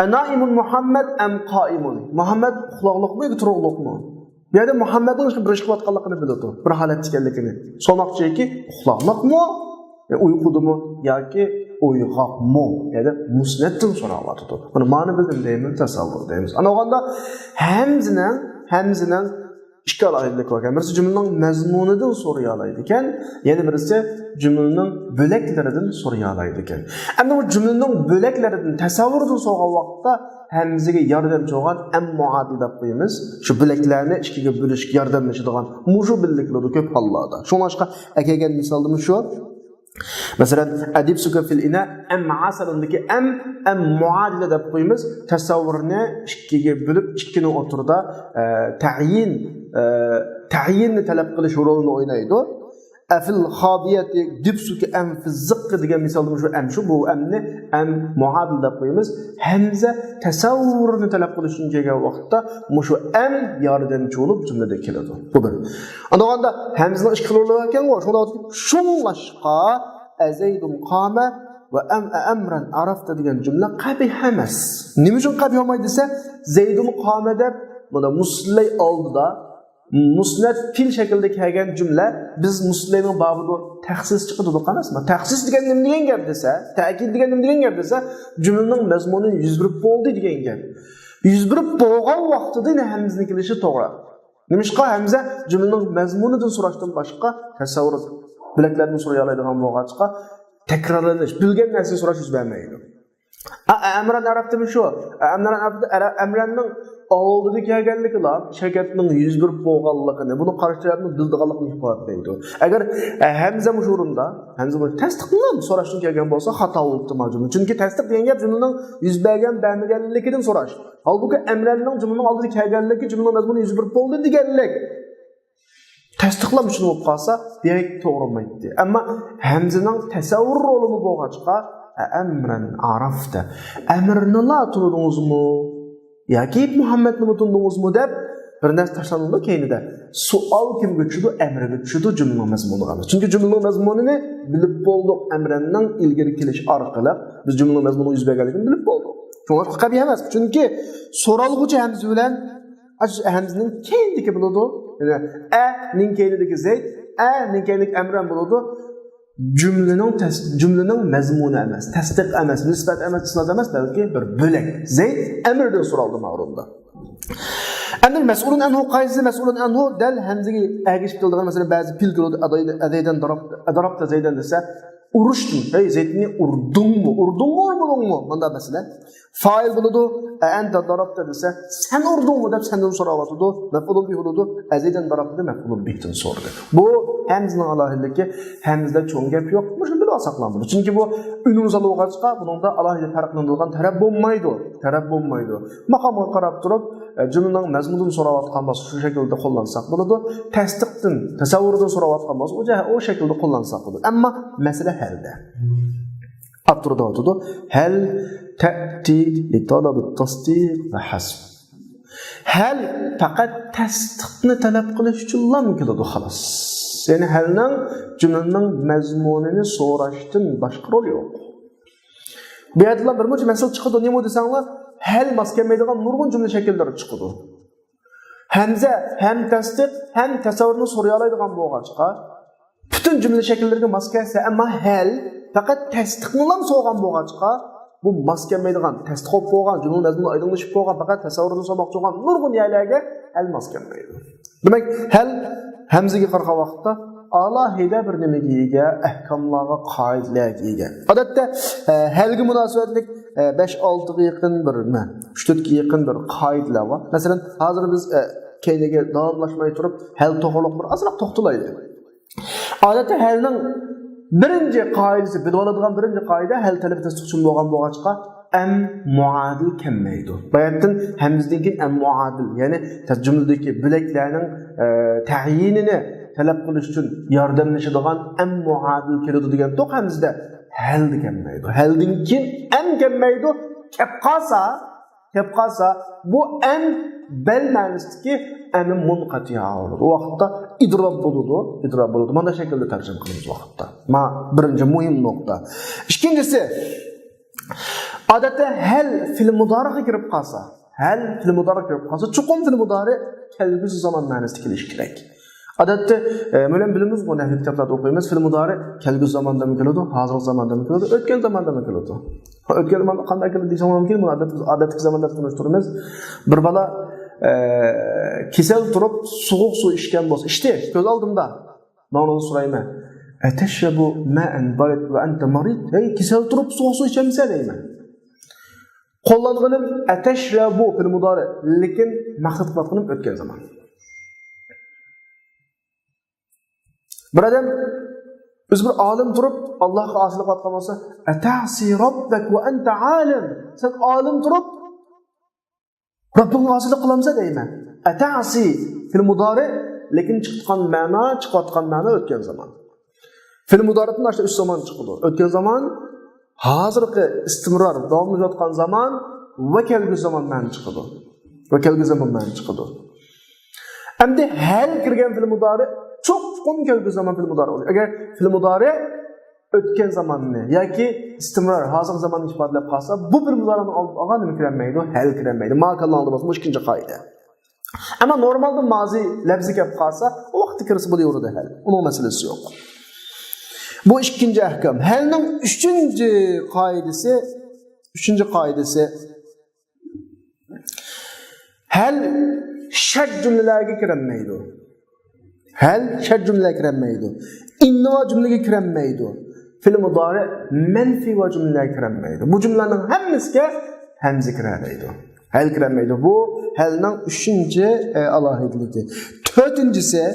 ئەنائىمۇن مۇھەممەد ئەم قائىمۇن؟ مۇھەممەد ئۇخلاقلىقمۇ ياكى تۇرۇقلۇقمۇ؟ بۇ يەردە مۇھەممەدنىڭ بىر ئىش قىلىۋاتقانلىقىنى بىلىدۇ، بىر ھالەتتە ئىكەنلىكىنى. سورىماقچىكى، ئۇخلاقلىقمۇ، ئۇيقۇدىمۇ ياكى ئويغاقمۇ؟ يەنى مۇسنەدتىن سوراۋاتىدۇ. بۇنى مانا بىلدىم دەيمىز، تەسەۋۋۇر دەيمىز. ئانا بولغاندا ھەمزىنىڭ، ھەمزىنىڭ ئىككى ئالاھىدىلىكى باركەن. بىرسى جۈملىنىڭ مەزمۇنىدىن سورىيالايدىكەن، يەنە بىرسى جۈملىنىڭ بۆلەكلىرىدىن سورىيالايدىكەن. ئەمدى بۇ جۈملىنىڭ بۆلەكلىرىدىن، تەسەۋۋۇردىن سورىغان ۋاقىتتا ھەمزىگە ياردەمچى بولغان ئەم مۇئادىل دەپ قويىمىز. شۇ بۆلەكلەرنى ئىككىگە بۆلۈشكە ياردەملىشىدىغان مۇشۇ بىللە كېلىدۇ كۆپ ھاللاردا. شۇڭلاشقا ئەكەلگەن مىسالدىمۇ شۇ. مەسىلەن، ئەدىبسۇكە فىل ئىنا، ئەم ئاسەلىندىكى ئەم، ئەم مۇئادىلە دەپ قويىمىز. تەسەۋۋۇرنى ئىككىگە بۆلۈپ، ئىككىنىڭ ئوتتۇرىدا، ئە، تەيىن، ئە، تەيىننى تەلەپ قىلىش رولىنى ئوينايدۇ. ئەفىل خابىيەتى دىبسۇكە ئەم فىززىققى دېگەن مىسالدا شۇ ئەم شۇ، بۇ ئەمنى ئەم مۇئادىل دەپ قويىمىز. ھەمزە تەسەۋۋۇرنى تەلەپ قىلىش ئۈچۈن كەلگەن ۋاقىتتا مۇشۇ ئەم ياردەمچى بولۇپ جۈملىدە كېلىدۇ. بۇ بىر. ئاندىن ھەمزىنىڭ ئىككى خىل رولى بار ئىكەن، شۇڭلاشقا، شۇڭلاشقا، ئەزەيدۇن قامە ۋە ئەم ئەمرەن ئەرەفتە دېگەن جۈملە قەبىھ ئەمەس. نېمە ئۈچۈن قەبىھ بولمايدۇ دېسە، زەيدۇن قامە دەپ، مانا مۇسلەي ئالدىدا، مۇسنەد پېئىل شەكلىدە كەلگەن جۈملە، بىز مۇسلەينىڭ بابىدا تەخسىس چىقىدۇ، ئەمەسمۇ؟ تەخسىس دېگەن نېمە دېگەن گەپ دېسە، تەكىد دېگەن نېمە دېگەن گەپ دېسە، جۈملىنىڭ مەزمۇنى يۈز بېرىپ بولدى دېگەن گەپ. يۈز بېرىپ بولغان ۋاقتىدا يەنە ھەمزىنىڭ كېلىشى توغرا. نېمىشقا؟ ھەمزە جۈملىنىڭ مەزمۇنىدىن سوراشتىن باشقا تەسەۋۋۇر بۆلەكلەردىن سورىيالايدىغان بولغاچقا، تەكرارلىنىش، بىلگەن نەرسىنى سوراش يۈز بەرمەيدۇ. ئە، ئە، ئەمران ئەرەبتىمۇ شۇ؟ ئە، ئەمران ئەرەبتە، ئەرە-، ئەمراننىڭ ئالدىدا كەلگەنلىكىلا شەركەتنىڭ يۈز بېرىپ بولغانلىقىنى، بۇنى قارشى تەرەپنىڭ بىلىدىغانلىقىنى ئىپادىلەيدۇ. ئەگەر، ئە، ھەمزە مۇشۇ ئورۇندا، ھەمزە بۇ تەستىقلىنىپ سوراشتىن كەلگەن بولسا، خاتا بولۇپتۇ مانا جۈملە. چۈنكى تەستىق دېگەن گەپ جۈملىنىڭ يۈز بەرگەن، بەرمىگەنلىكىدىن سوراش. ھالبۇكى، ئەمراننىڭ جۈملىنىڭ ئالدىدا كەلگەنلىكى، جۈملىنىڭ مەزمۇنى يۈز بېرىپ بولدى دېگەنلىك. تەستىقلام ئۈچۈن بولۇپ قالسا، بەك توغرا بولمايتتى. ئەمما ھەمزىنىڭ تەسەۋۋۇر رولىمۇ بولغاچقا، ئەمرەن ئەرەفتە، ئەمرنىلا تونۇدىڭىزمۇ ياكى مۇھەممەدنىمۇ تونۇدىڭىزمۇ دەپ بىر نەرسە تاشلاندىمۇ كەينىدە، سوئال كىمگە چۈشىدۇ؟ ئەمرگە چۈشىدۇ، جۈملىنىڭ مەزمۇنىغا ئەمەس. چۈنكى جۈملىنىڭ مەزمۇنىنى بىلىپ بولدۇق، ئەمرەننىڭ ئىلگىرى كېلىشى ئارقىلىق بىز جۈملىنىڭ مەزمۇنىغا يۈز بەرگەنلىكىنى بىلىپ بولدۇق. شۇڭا قەبىھ ئەمەس. چۈنكى سورالغۇچى ھەمزە بىلەن ئاشۇ ھەمزىنىڭ كەينىدىكى بولىدۇ. يەنى ئەنىڭ كەينىدىكى زەيد، ئەنىڭ كەينىدىكى ئەمران بولىدۇ. جۈملىنىڭ تەس-، جۈملىنىڭ مەزمۇنى ئەمەس، تەستىق ئەمەس، نىسبەت ئەمەس، ئىسناد ئەمەس، بەلكى بىر بۆلەك. زەيد ئەمردىن سورالدى مانا ئورۇندا. ئەمدى مەسئۇلۇن ئەنھۇ قائىدىسى، مەسئۇلۇن ئەنھۇ دەل ھەمزىگە ئەگىشىپ كېلىدىغان، مەسىلەن، بەزى پېئىل كېلىدۇ، ئەزەيدەن دەرەبتە، دەرەبتە زەيدەن دېسە، ئۇرۇشتىن، ھەي زەيدنى ئۇردۇڭمۇ، ئۇردۇڭمۇ، ئۇرمىدىڭمۇ؟ مۇنداق مەسىلە. فائىل بولىدۇ، ئەئەنتە دەرەبتە دېسە، سەن ئۇردۇڭمۇ دەپ سەندىن سوراۋاتىدۇ. مەفئۇلۇن بىھ بولىدۇ، ئەزەيدەن دەرەبتە دەپ مەفئۇلۇن بىھتىن سورىدى. بۇ ھەمزىنىڭ ئالاھىدىلىكى، ھەمزىدە چوڭ گەپ يوق، مۇشۇنى بىلىۋالساقلا بولىدۇ. چۈنكى بۇ ئۈنۋان سالغاچقا، بۇنىڭدا ئالاھىدە پەرقلىنىدىغان تەرەپ بولمايدۇ، تەرەپ بولمايدۇ. ماقامغا قاراپ تۇرۇپ، ئە، جۈملىنىڭ مەزمۇنىدىن سوراۋاتقان بولسا، شۇ شەكىلدە قوللانساق بولىدۇ. تەستىقتىن، تەسەۋۋۇردىن سوراۋاتقان بولسا، ئۇ جە-، ئۇ شەكىلدە قوللانساق بولىدۇ. ئەمما مەسىلە ھەلدە. ئاپتوردا ئاتىدۇ. ھەل تەئتى لىتەلەبىت تەستىق ۋە ھەسب. ھەل پەقەت تەستىقنى تەلەپ قىلىش ئۈچۈنلا كېلىدۇ، خالاس. يەنى ھەلنىڭ جۈملىنىڭ مەزمۇنىنى سوراشتىن باشقا رولى يوق. بۇ يەردىلا بىر مۇنچە مەسىلە چىقىدۇ. نېمە دېسەڭلار، ھەل ماس كەلمەيدىغان نۇرغۇن جۈملە شەكىللىرى چىقىدۇ. ھەمزە ھەم تەستىق، ھەم تەسەۋۋۇرنى سورىيالايدىغان بولغاچقا، پۈتۈن جۈملە شەكىللىرىگە ماس كەلسە، ئەمما ھەل پەقەت تەستىقنىلا سورىغان بولغاچقا، بۇ ماس كەلمەيدىغان، تەستىق بولۇپ بولغان، جۈملە مەزمۇنى ئايدىڭلىشىپ بولغان، پەقەت تەسەۋۋۇردىن سورىماقچى بولغان نۇرغۇن يەرلەرگە ھەل ماس كەلمەيدۇ. دېمەك، ھەل ھەمزىگە قارىغان ۋاقىتتا ئالاھىدە بىر نېمىگە ئىگە، ئەھكاملارغا، قائىدىلەرگە ئىگە. ئادەتتە، ئە، ھەلگە مۇناسىۋەتلىك، ئە، بەش-ئالتىغا يېقىن بىر، نېمە، ئۈچ-تۆتكە يېقىن بىر قائىدىلەر بار. مەسىلەن، ھازىر بىز، ئە، كەينىگە داۋاملاشماي تۇرۇپ، ھەل توغرىلىق بىر ئازراق توختىلايلى. ئادەتتە ھەلنىڭ بىرىنچى قائىدىسى، بىلىۋالىدىغان بىرىنچى قائىدە، ھەل تەلىپى تەستىق ئۈچۈن بولغان بولغاچقا، ئەم مۇئادىل كەلمەيدۇ. باياتتىن ھەمزىدىن كېيىن ئەم مۇئادىل، يەنى تەس-، جۈملىدىكى بۆلەكلەرنىڭ، ئە، تەيىنىنى تەلەپ قىلىش ئۈچۈن ياردەملىشىدىغان ئەم مۇئادىل كېلىدۇ دېگەن توق ھەمزىدە ھەلدە كەلمەيدۇ. ھەلدىن كېيىن ئەم كەلمەيدۇ. كەپ قالسا، كەپ قالسا، بۇ ئەم بەل مەنىسىدىكى ئەمى مۇنقەتىئە بولىدۇ. ئۇ ۋاقىتتا ئىدراپ بولىدۇ، ئىدراپ بولىدۇ. مانا شەكىلدە تەرجىمە قىلىمىز ۋاقىتتا. ما بىرىنچى مۇھىم نۇقتا. ئىككىنچىسى، ئادەتتە ھەل فېئىل مۇدارىغا كىرىپ قالسا، ھەل فېئىل مۇدارىغا كىرىپ قالسا، چوقۇم فېئىل مۇدارى كەلگۈسى زامان مەنىسىدە كېلىشى كېرەك. ئادەتتە، ئە، مەلۇم بىلىمىزغۇ، نەھۋ كىتابلاردا ئوقۇيمىز، فېئىل مۇدارى كەلگۈسى زاماندىمۇ كېلىدۇ، ھازىرقى زاماندىمۇ كېلىدۇ، ئۆتكەن زاماندىمۇ كېلىدۇ. ئۆتكەن زاماندا قانداق كېلىدۇ دېسەڭلار مۇمكىن، بۇنى ئادەتتە بىز ئادەتتىكى زاماندا تونۇشتۇرىمىز. بىر بالا، ئە، كېسەل تۇرۇپ سوغۇق سۇ ئىچكەن بولسا، ئىچتى، كۆز ئالدىمدا. ماڭا سورايمەن، «ئەتەشرەبۇ مائەن بارىد ۋە ئەنتە مارىد؟» ھەي، كېسەل تۇرۇپ سوغۇق سۇ ئىچەمسەن دەيمەن. قوللانغىنىم «ئەتەشرەبۇ» فېئىل مۇدارى، لېكىن مەقسەت قىلىۋاتقىنىم ئۆتكەن زامان. بىر ئادەم ئۆزى بىر ئالىم تۇرۇپ، ئاللاھقا ئاسىيلىق قىلىۋاتقان بولسا، «ئەتەسى رەببەك ۋە ئەنتە ئالىم»، سەن ئالىم تۇرۇپ، رەببىڭگە ئاسىيلىق قىلامسەن دەيمەن. «ئەتەسى» فېئىل مۇدارى، لېكىن چىقىدىغان مەنا، چىقىۋاتقان مەنا ئۆتكەن زامان. فېئىل مۇدارىدىن ئاشۇ ئۈچ زامان چىقىدۇ. ئۆتكەن زامان، ھازىرقى ئىستىمرار، داۋاملىشىۋاتقان زامان ۋە كەلگۈسى زامان مەنە چىقىدۇ. ۋە كەلگۈسى زامان مەنە چىقىدۇ. ئەمدى ھەل كىرگەن فېئىل مۇدارى، چوقۇم كەلگۈسى زامان فېئىل مۇدارى بولىدۇ. ئەگەر فېئىل مۇدارى ئۆتكەن زاماننى ياكى ئىستىمرار، ھازىرقى زاماننى ئىپادىلەپ قالسا، بۇ فېئىل مۇدارىنىڭ ئالدىغا نېمە كىرەلمەيدۇ؟ ھەل كىرەلمەيدۇ. ما كاللاڭدا بولسا، بۇ ئىككىنچى قائىدە. ئەمما نورمالدا مازى لەپزى كەپ قالسا، ئۇ ۋاقىتتا كىرسە بولۇۋېرىدۇ ھەل. ئۇنىڭ مەسىلىسى يوق. بۇ ئىككىنچى ئەھكام. ھەلنىڭ ئۈچىنچى قائىدىسى، ئۈچىنچى قائىدىسى، ھەل شەرت جۈملىلەرگە كىرەلمەيدۇ. ھەل شەرت جۈملىلەرگە كىرەلمەيدۇ. ئىننىۋا جۈملىگە كىرەلمەيدۇ. فېئىل مۇدارى مەنفىۋا جۈملىلەرگە كىرەلمەيدۇ. بۇ جۈملىلەرنىڭ ھەممىسىگە ھەمزە كىرەلەيدۇ. ھەل كىرەلمەيدۇ. بۇ ھەلنىڭ ئۈچىنچى، ئە، ئالاھىدىلىكى. تۆتىنچىسى،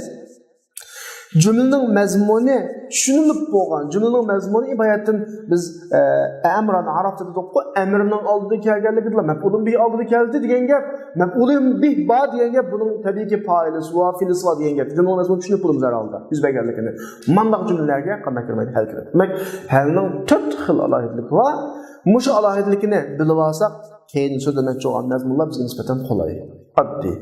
جۈملىنىڭ مەزمۇنى چۈشىنىلىپ بولغان. جۈملىنىڭ مەزمۇنى ئىبارەتتىن بىز، ئە، ئەمران ئەرەفتە دېدۇققۇ، ئەمرنىڭ ئالدىدا كەلگەنلىكىدىلا، مەپئۇلۇن بىھ ئالدىدا كەلدى دېگەن گەپ، مەپئۇلۇن بىھ بار دېگەن گەپ، بۇنىڭ تەبىئىيكى پائىلىسى بار، فېئىلىسى بار دېگەن گەپ. جۈملىنىڭ مەزمۇنى چۈشىنىپ بولىمىز ھەر ھالدا، يۈز بەرگەنلىكىنى. مانداق جۈملىلەرگە قانداق كىرمەيدۇ؟ ھەل كىرىدۇ. دېمەك، ھەلنىڭ تۆت خىل ئالاھىدىلىكى بار. مۇشۇ ئالاھىدىلىكىنى بىلىۋالساق، كېيىن سۆزلىمەكچى بولغان مەزمۇنلار بىزگە نىسبەتەن قولاي، ئاددىي.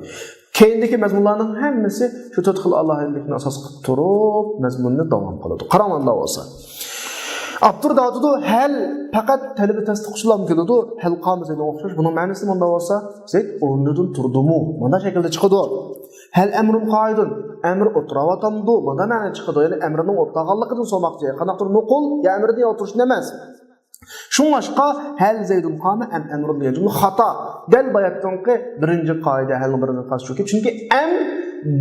كېيىندىكى مەزمۇنلارنىڭ ھەممىسى شۇ تۆت خىل ئالاھىدىلىكنى ئاساس قىلىپ تۇرۇپ، مەزمۇننى داۋام قىلىدۇ. قاراڭلار بولسا. ئاپتور دەۋاتىدۇ، ھەل پەقەت تەلىپى تەستىق ئۈچۈنلا كېلىدۇ، ھەل قامە زەيدۇن ئوخشاش. بۇنىڭ مەنىسى مۇنداق بولسا، زەيد ئورنىدىن تۇردىمۇ؟ مانا شەكىلدە چىقىدۇ. ھەل ئەمرۇن قائىدۇن، ئەمر ئولتۇراۋاتامدۇ؟ مانا مەنە چىقىدۇ. يەنى ئەمرىنىڭ ئولتۇرغانلىقىدىن سورىماقچى. قانداقتۇر نوقۇل يا ئەمرىدىن يا ئولتۇرۇشتىن ئەمەس. شۇڭلاشقا، ھەل زەيدۇن قامە ئەم ئەمرۇن دېگەن جۈملە خاتا. دەل باياتقىنقى بىرىنچى قائىدە، ھەلنىڭ بىرىنچى قائىدىسى شۇكى، چۈنكى ئەم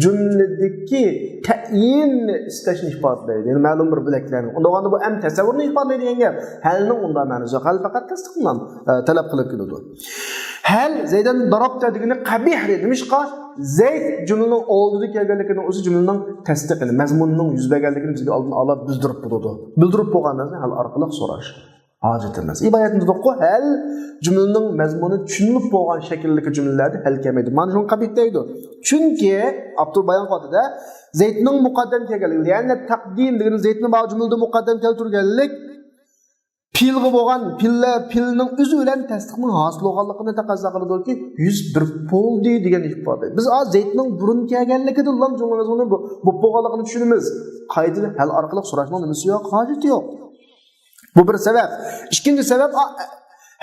جۈملىدىكى تەئيىننى ئىستەشنى ئىپادىلەيدۇ، يەنى مەلۇم بىر بۆلەكلەرنى. ئۇنداق بولغاندا بۇ ئەم تەسەۋۋۇرنى ئىپادىلەيدۇ دېگەن گەپ. ھەلنىڭ ئۇنداق مەنىسى يوق. ھەل پەقەت تەستىقنى، ئە، تەلەپ قىلىپ كېلىدۇ. ھەل زەيدەن دارابتە دېگىنى قەبىھ دېدى. نېمىشقا؟ زەيد جۈملىنىڭ ئالدىدا كەلگەنلىكىنىڭ ئۆزى جۈملىنىڭ تەستىقىنى، مەزمۇنىنىڭ يۈز بەرگەنلىكىنى بىزگە ئالدىن ئالا بىلدۈرۈپ بولىدۇ. بىلدۈرۈپ بولغان نەرسىنى ھەل ئارقىلىق سوراش ھاجەت ئەمەس. ئىبارەتنى دېدۇققۇ، ھەل جۈملىنىڭ مەزمۇنى چۈشىنىلىپ بولغان شەكىلدىكى جۈملىلەردە ھەل كەلمەيدۇ. مانا شۇنى قەبىھ دەيدۇ. چۈنكى ئاپتور بايان قىلىۋاتىدۇ، زەيدنىڭ مۇقەددەم كەلگەنلىكى، يەنى تەقدىم دېگىنى زەيدنى بار جۈملىدە مۇقەددەم كەلتۈرگەنلىك، پېئىلغا بولغان، پېئىل، پېئىلنىڭ ئۆزى بىلەن تەستىقنىڭ ھاسىل بولغانلىقىنى تەقەززا قىلىدۇكى، يۈز بېرىپ بولدى دېگەن ئىپادە. بىز ھازىر زەيدنىڭ بۇرۇن كەلگەنلىكىدىنلا جۈملە مەزمۇنى بو-، بولۇپ بولغانلىقىنى چۈشىنىمىز. قايتىدىن ھەل ئارقىلىق سوراشنىڭ نېمىسى يوق، ھاجىتى يوق. بۇ بىر سەۋەب. ئىككىنچى سەۋەب، ئا،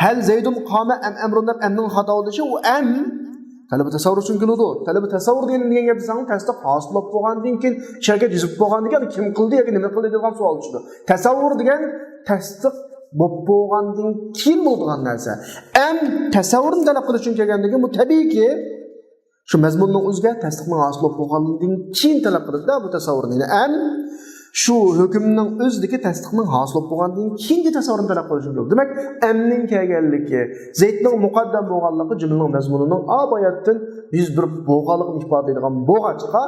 ھەل زەيدۇن قامە ئەم ئەمرۇن دەپ ئەمنىڭ خاتا بولۇشى، ئۇ ئەم تەلىپى تەسەۋۋۇر ئۈچۈن كېلىدۇ. تەلىپى تەسەۋۋۇر دېگەن، دېگەن گەپ دېسەڭ، تەستىق ھاسىل بولۇپ بولغاندىن كېيىن، شەركەت يېزىپ بولغاندىن كېيىن، كىم قىلدى ياكى نېمە قىلدى دېگەن سوئال چۈشىدۇ. تەسەۋۋۇر دېگەن تەستىق بولۇپ بولغاندىن كېيىن بولىدىغان نەرسە. ئەم تەسەۋۋۇرنى تەلەپ قىلىش ئۈچۈن كەلگەندىن كېيىن، بۇ تەبىئىيكى، شۇ مەزمۇننىڭ ئۆزىگە تەستىقنىڭ ھاسىل بولۇپ بولغاندىن كېيىن تەلەپ قىلىدۇ-دە بۇ تەسەۋۋۇرنى. يەنى ئەم شۇ ھۆكۈمنىڭ ئۆزىدىكى تەستىقنىڭ ھاسىل بولۇپ بولغاندىن كېيىنكى تەسەۋۋۇرنى تەلەپ قىلىشى كېرەك. دېمەك، ئەمنىڭ كەلگەنلىكى، زەيدنىڭ مۇقەددەم بولغانلىقى جۈملىنىڭ مەزمۇنىنىڭ ئا باياتتىن يۈز بېرىپ بولغانلىقىنى ئىپادىلەيدىغان بولغاچقا،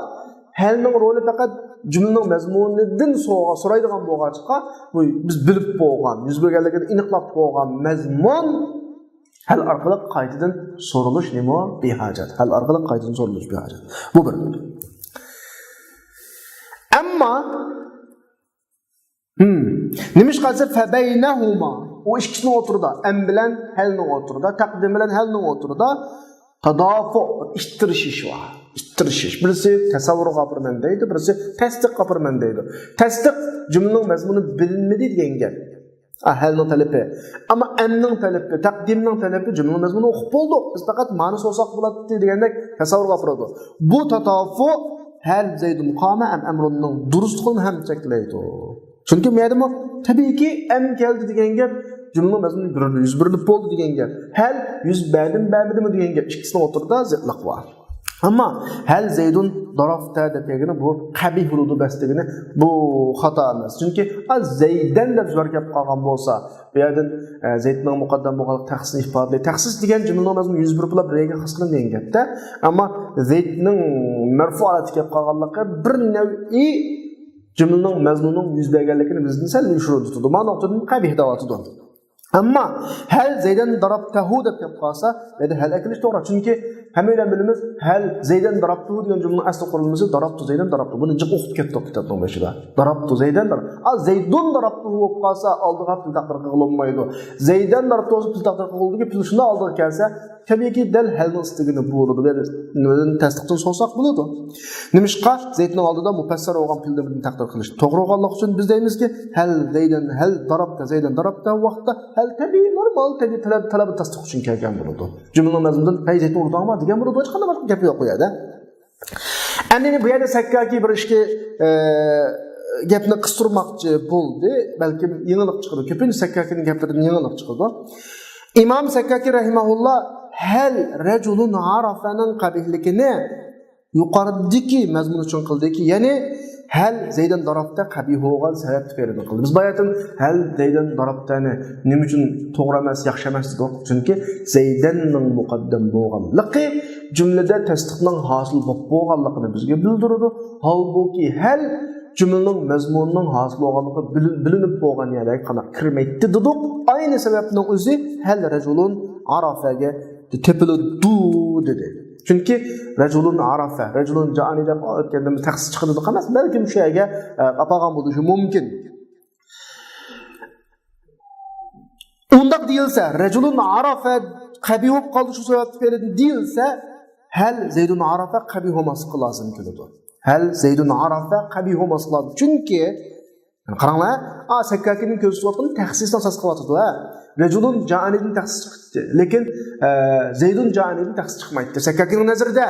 ھەلنىڭ رولى پەقەت جۈملىنىڭ مەزمۇنىدىن سوغا سورايدىغان بولغاچقا، بۇ بىز بىلىپ بولغان، يۈز بەرگەنلىكىنى ئېنىقلاپ بولغان مەزمۇن ھەل ئارقىلىق قايتىدىن سورىلىش نېمە؟ بىھاجەت. ھەل ئارقىلىق قايتىدىن سورىلىش بىھاجەت. بۇ بىر. ئەمما، ھىم، نېمىشقا دېسە، فەبەينەھۇما. ئۇ ئىككىسىنىڭ ئوتتۇرىدا، ئەم بىلەن ھەلنىڭ ئوتتۇرىدا، تەقدىم بىلەن ھەلنىڭ ئوتتۇرىدا تادافۇ، ئىتتىرىشىش بار. ئىتتىرىشىش. بىرسى تەسەۋۋۇرغا ئاپىرىمەن دەيدۇ، بىرسى تەستىققە ئاپىرىمەن دەيدۇ. تەستىق جۈملىنىڭ مەزمۇنى بىلىنمىدى دېگەن گەپ. ئا، ھەلنىڭ تەلىپى. ئەمما ئەمنىڭ تەلىپى، تەقدىمنىڭ تەلىپى جۈملىنىڭ مەزمۇنىنى ئۇقۇپ بولدۇق. بىز پەقەت مەنىنى سورىساق بولاتتى دېگەندەك تەسەۋۋۇرغا ئاپىرىدۇ. بۇ تاتافۇ ھەل زەيدۇن قامە ئەم ئەمرۇننىڭ دۇرۇسلۇقىنى ھەم چەكلەيدۇ. چۈنكى مۇ يەردىمۇ تەبىئىيكى ئەم كەلدى دېگەن گەپ جۈملىنىڭ مەزمۇنى بىر يۈز بېرىلىپ بولدى دېگەن گەپ. ھەل يۈز بەردىمۇ بەرمىدىمۇ دېگەن گەپ. ئىككىسىنىڭ ئوتتۇرىدا زىتلىق بار. ئەمما ھەل زەيدۇن دەرەبتە دېگىنى بۇ قەبىھ بولىدۇ بەس دېگىنى، بۇ خاتا ئەمەس. چۈنكى ئا، زەيدەن دەپ زۆرۈر كەپ قالغان بولسا، بۇ يەردىن، ئە، زەيدنىڭ مۇقەددەم بولغانلىق تەخسىسنى ئىپادىلەيدۇ. تەخسىس دېگەن جۈملىنىڭ مەزمۇنى يۈز بىر بولۇپ، بىر يەرگە خاس قىلىنغان گەپتە. ئەمما زەيدنىڭ مەرفۇ ھالەتتە كەپ قالغانلىقى بىر نەۋئى جۈملىنىڭ مەزمۇنىنىڭ يۈز بەرگەنلىكىنى بىزدىن سەل يوشۇرۇۋېتىدۇ. مانا نۇقتىدىن قەبىھ دەۋاتىدۇ. ئەمما ھەل زەيدەن دەرەبتەھۇ دەپ كەپ قالسا، يەنى ھەل ئەكېلىش توغرا. چۈنكى ھەممەيلەن بىلىمىز، ھەل زەيدەن دەرەبتۇھۇ دېگەن جۈملىنىڭ ئەسلى قۇرۇلمىسى دەرەبتۇ زەيدەن دەرەبتۇ. بۇنى جىق ئوقۇپ كەتتۇق كىتابنىڭ بېشىدا. دەرەبتۇ زەيدەن دەرەبتۇ. ئا، زەيدۇن دەرەبتۇھۇ بولۇپ قالسا، ئالدىغا پېئىل تەقدىر قىلغىلى بولمايدۇ. زەيدەن دەرەبتۇ بولسا پېئىل تەقدىر قىلغىلى بولىدۇ. پېئىل شۇنداق ئالدىغا كەلسە، تەبىئىيكى دەل ھەلنىڭ ئىستىگىنى بولىدۇ. يەنى تەستىقتىن سورىساق بولىدۇ. نېمىشقا زەيدنىڭ ئالدىدا مۇپەسسەر بولغان پېئىلدىن بىرنى تەقدىر قىلىش توغرا بولغانلىقى ئۈچۈن بىز دەيمىزكى، ھەل زەيدەن، ھەل دەرەبتە زەيدەن دەرەبتە ۋاقىتتا ھەل تەبىئىي، نورمال، تەبىئىي تەلەپ، تەلەپ تەستىق ئۈچۈن كەلگەن بولىدۇ. جۈملىنىڭ مەزمۇنىدىن، ھەي، زەيدنى ئۇردۇڭما دېگەن بولىدۇ، ھېچقانداق باشقا گەپ يوق بۇ يەردە. ئەمدى بۇ يەردە سەككاكى بىر ئىككى، ئە، گەپنى قىستۇرماقچى بولدى. بەلكىم يېڭىلىق چىقىدۇ. كۆپىنچە سەككاكىنىڭ گەپلىرىدىن يېڭىلىق چىقىدۇ. ئىمام سەككاكى رەھىمەھۇللا ھەل رەجۇلۇن ئارەفەنىڭ قەبىھلىكىنى يۇقىرىدىكى مەزمۇن ئۈچۈن قىلدىكى، يەنى ھەل زەيدەن دەرەبتە قەبىھ بولغان سەۋەب تۈپەيلىدىن قىلدى. بىز باياتىن ھەل زەيدەن دەرەبتەنى نېمە ئۈچۈن توغرا ئەمەس، ياخشى ئەمەس دېدۇق؟ چۈنكى زەيدەننىڭ مۇقەددەم بولغانلىقى جۈملىدە تەستىقنىڭ ھاسىل بولۇپ بولغانلىقىنى بىزگە بىلدۈرىدۇ. ھالبۇكى، ھەل جۈملىنىڭ مەزمۇنىنىڭ ھاسىل بولغانلىقى بىلىن-، بىلىنىپ بولغان يەرلەرگە قانداق كىرمەيتتى دېدۇق. ئەينى سەۋەبنىڭ ئۆزى ھەل رەجۇلۇن ئارەفەگە تېپىلىدۇ دېدى. چۈنكى رەجۇلۇن ئارەفە، رەجۇلۇن جائەنى دەپ ئۆتكەندە بىز تەخسىس چىقىدۇ دېدۇق ئەمەس، بەلكىم شۇ يەرگە، ئە، ئاپارغان بولۇشى مۇمكىن. ئۇنداق دېيىلسە، رەجۇلۇن ئارەفە قەبىھ بولۇپ قالدى شۇ سەۋەب تۈپەيلىدىن دېيىلسە، ھەل زەيدۇن ئارەفە قەبىھ بولماسلىقى لازىم كېلىدۇ. ھەل زەيدۇن ئارەفە قەبىھ بولماسلىقى لازىم. چۈنكى، قاراڭلار، ئا، سەككاكىنىڭ كۆرسىتىۋاتقىنى تەخسىسنى ئاساس قىلىۋاتىدۇ، ھە. رەجۇلۇن جائەنىدىن تەخسىس چىقتى. لېكىن، ئە، زەيدۇن جائەنىدىن تەخسىس چىقمايتتى. سەككاكىنىڭ نەزىرىدە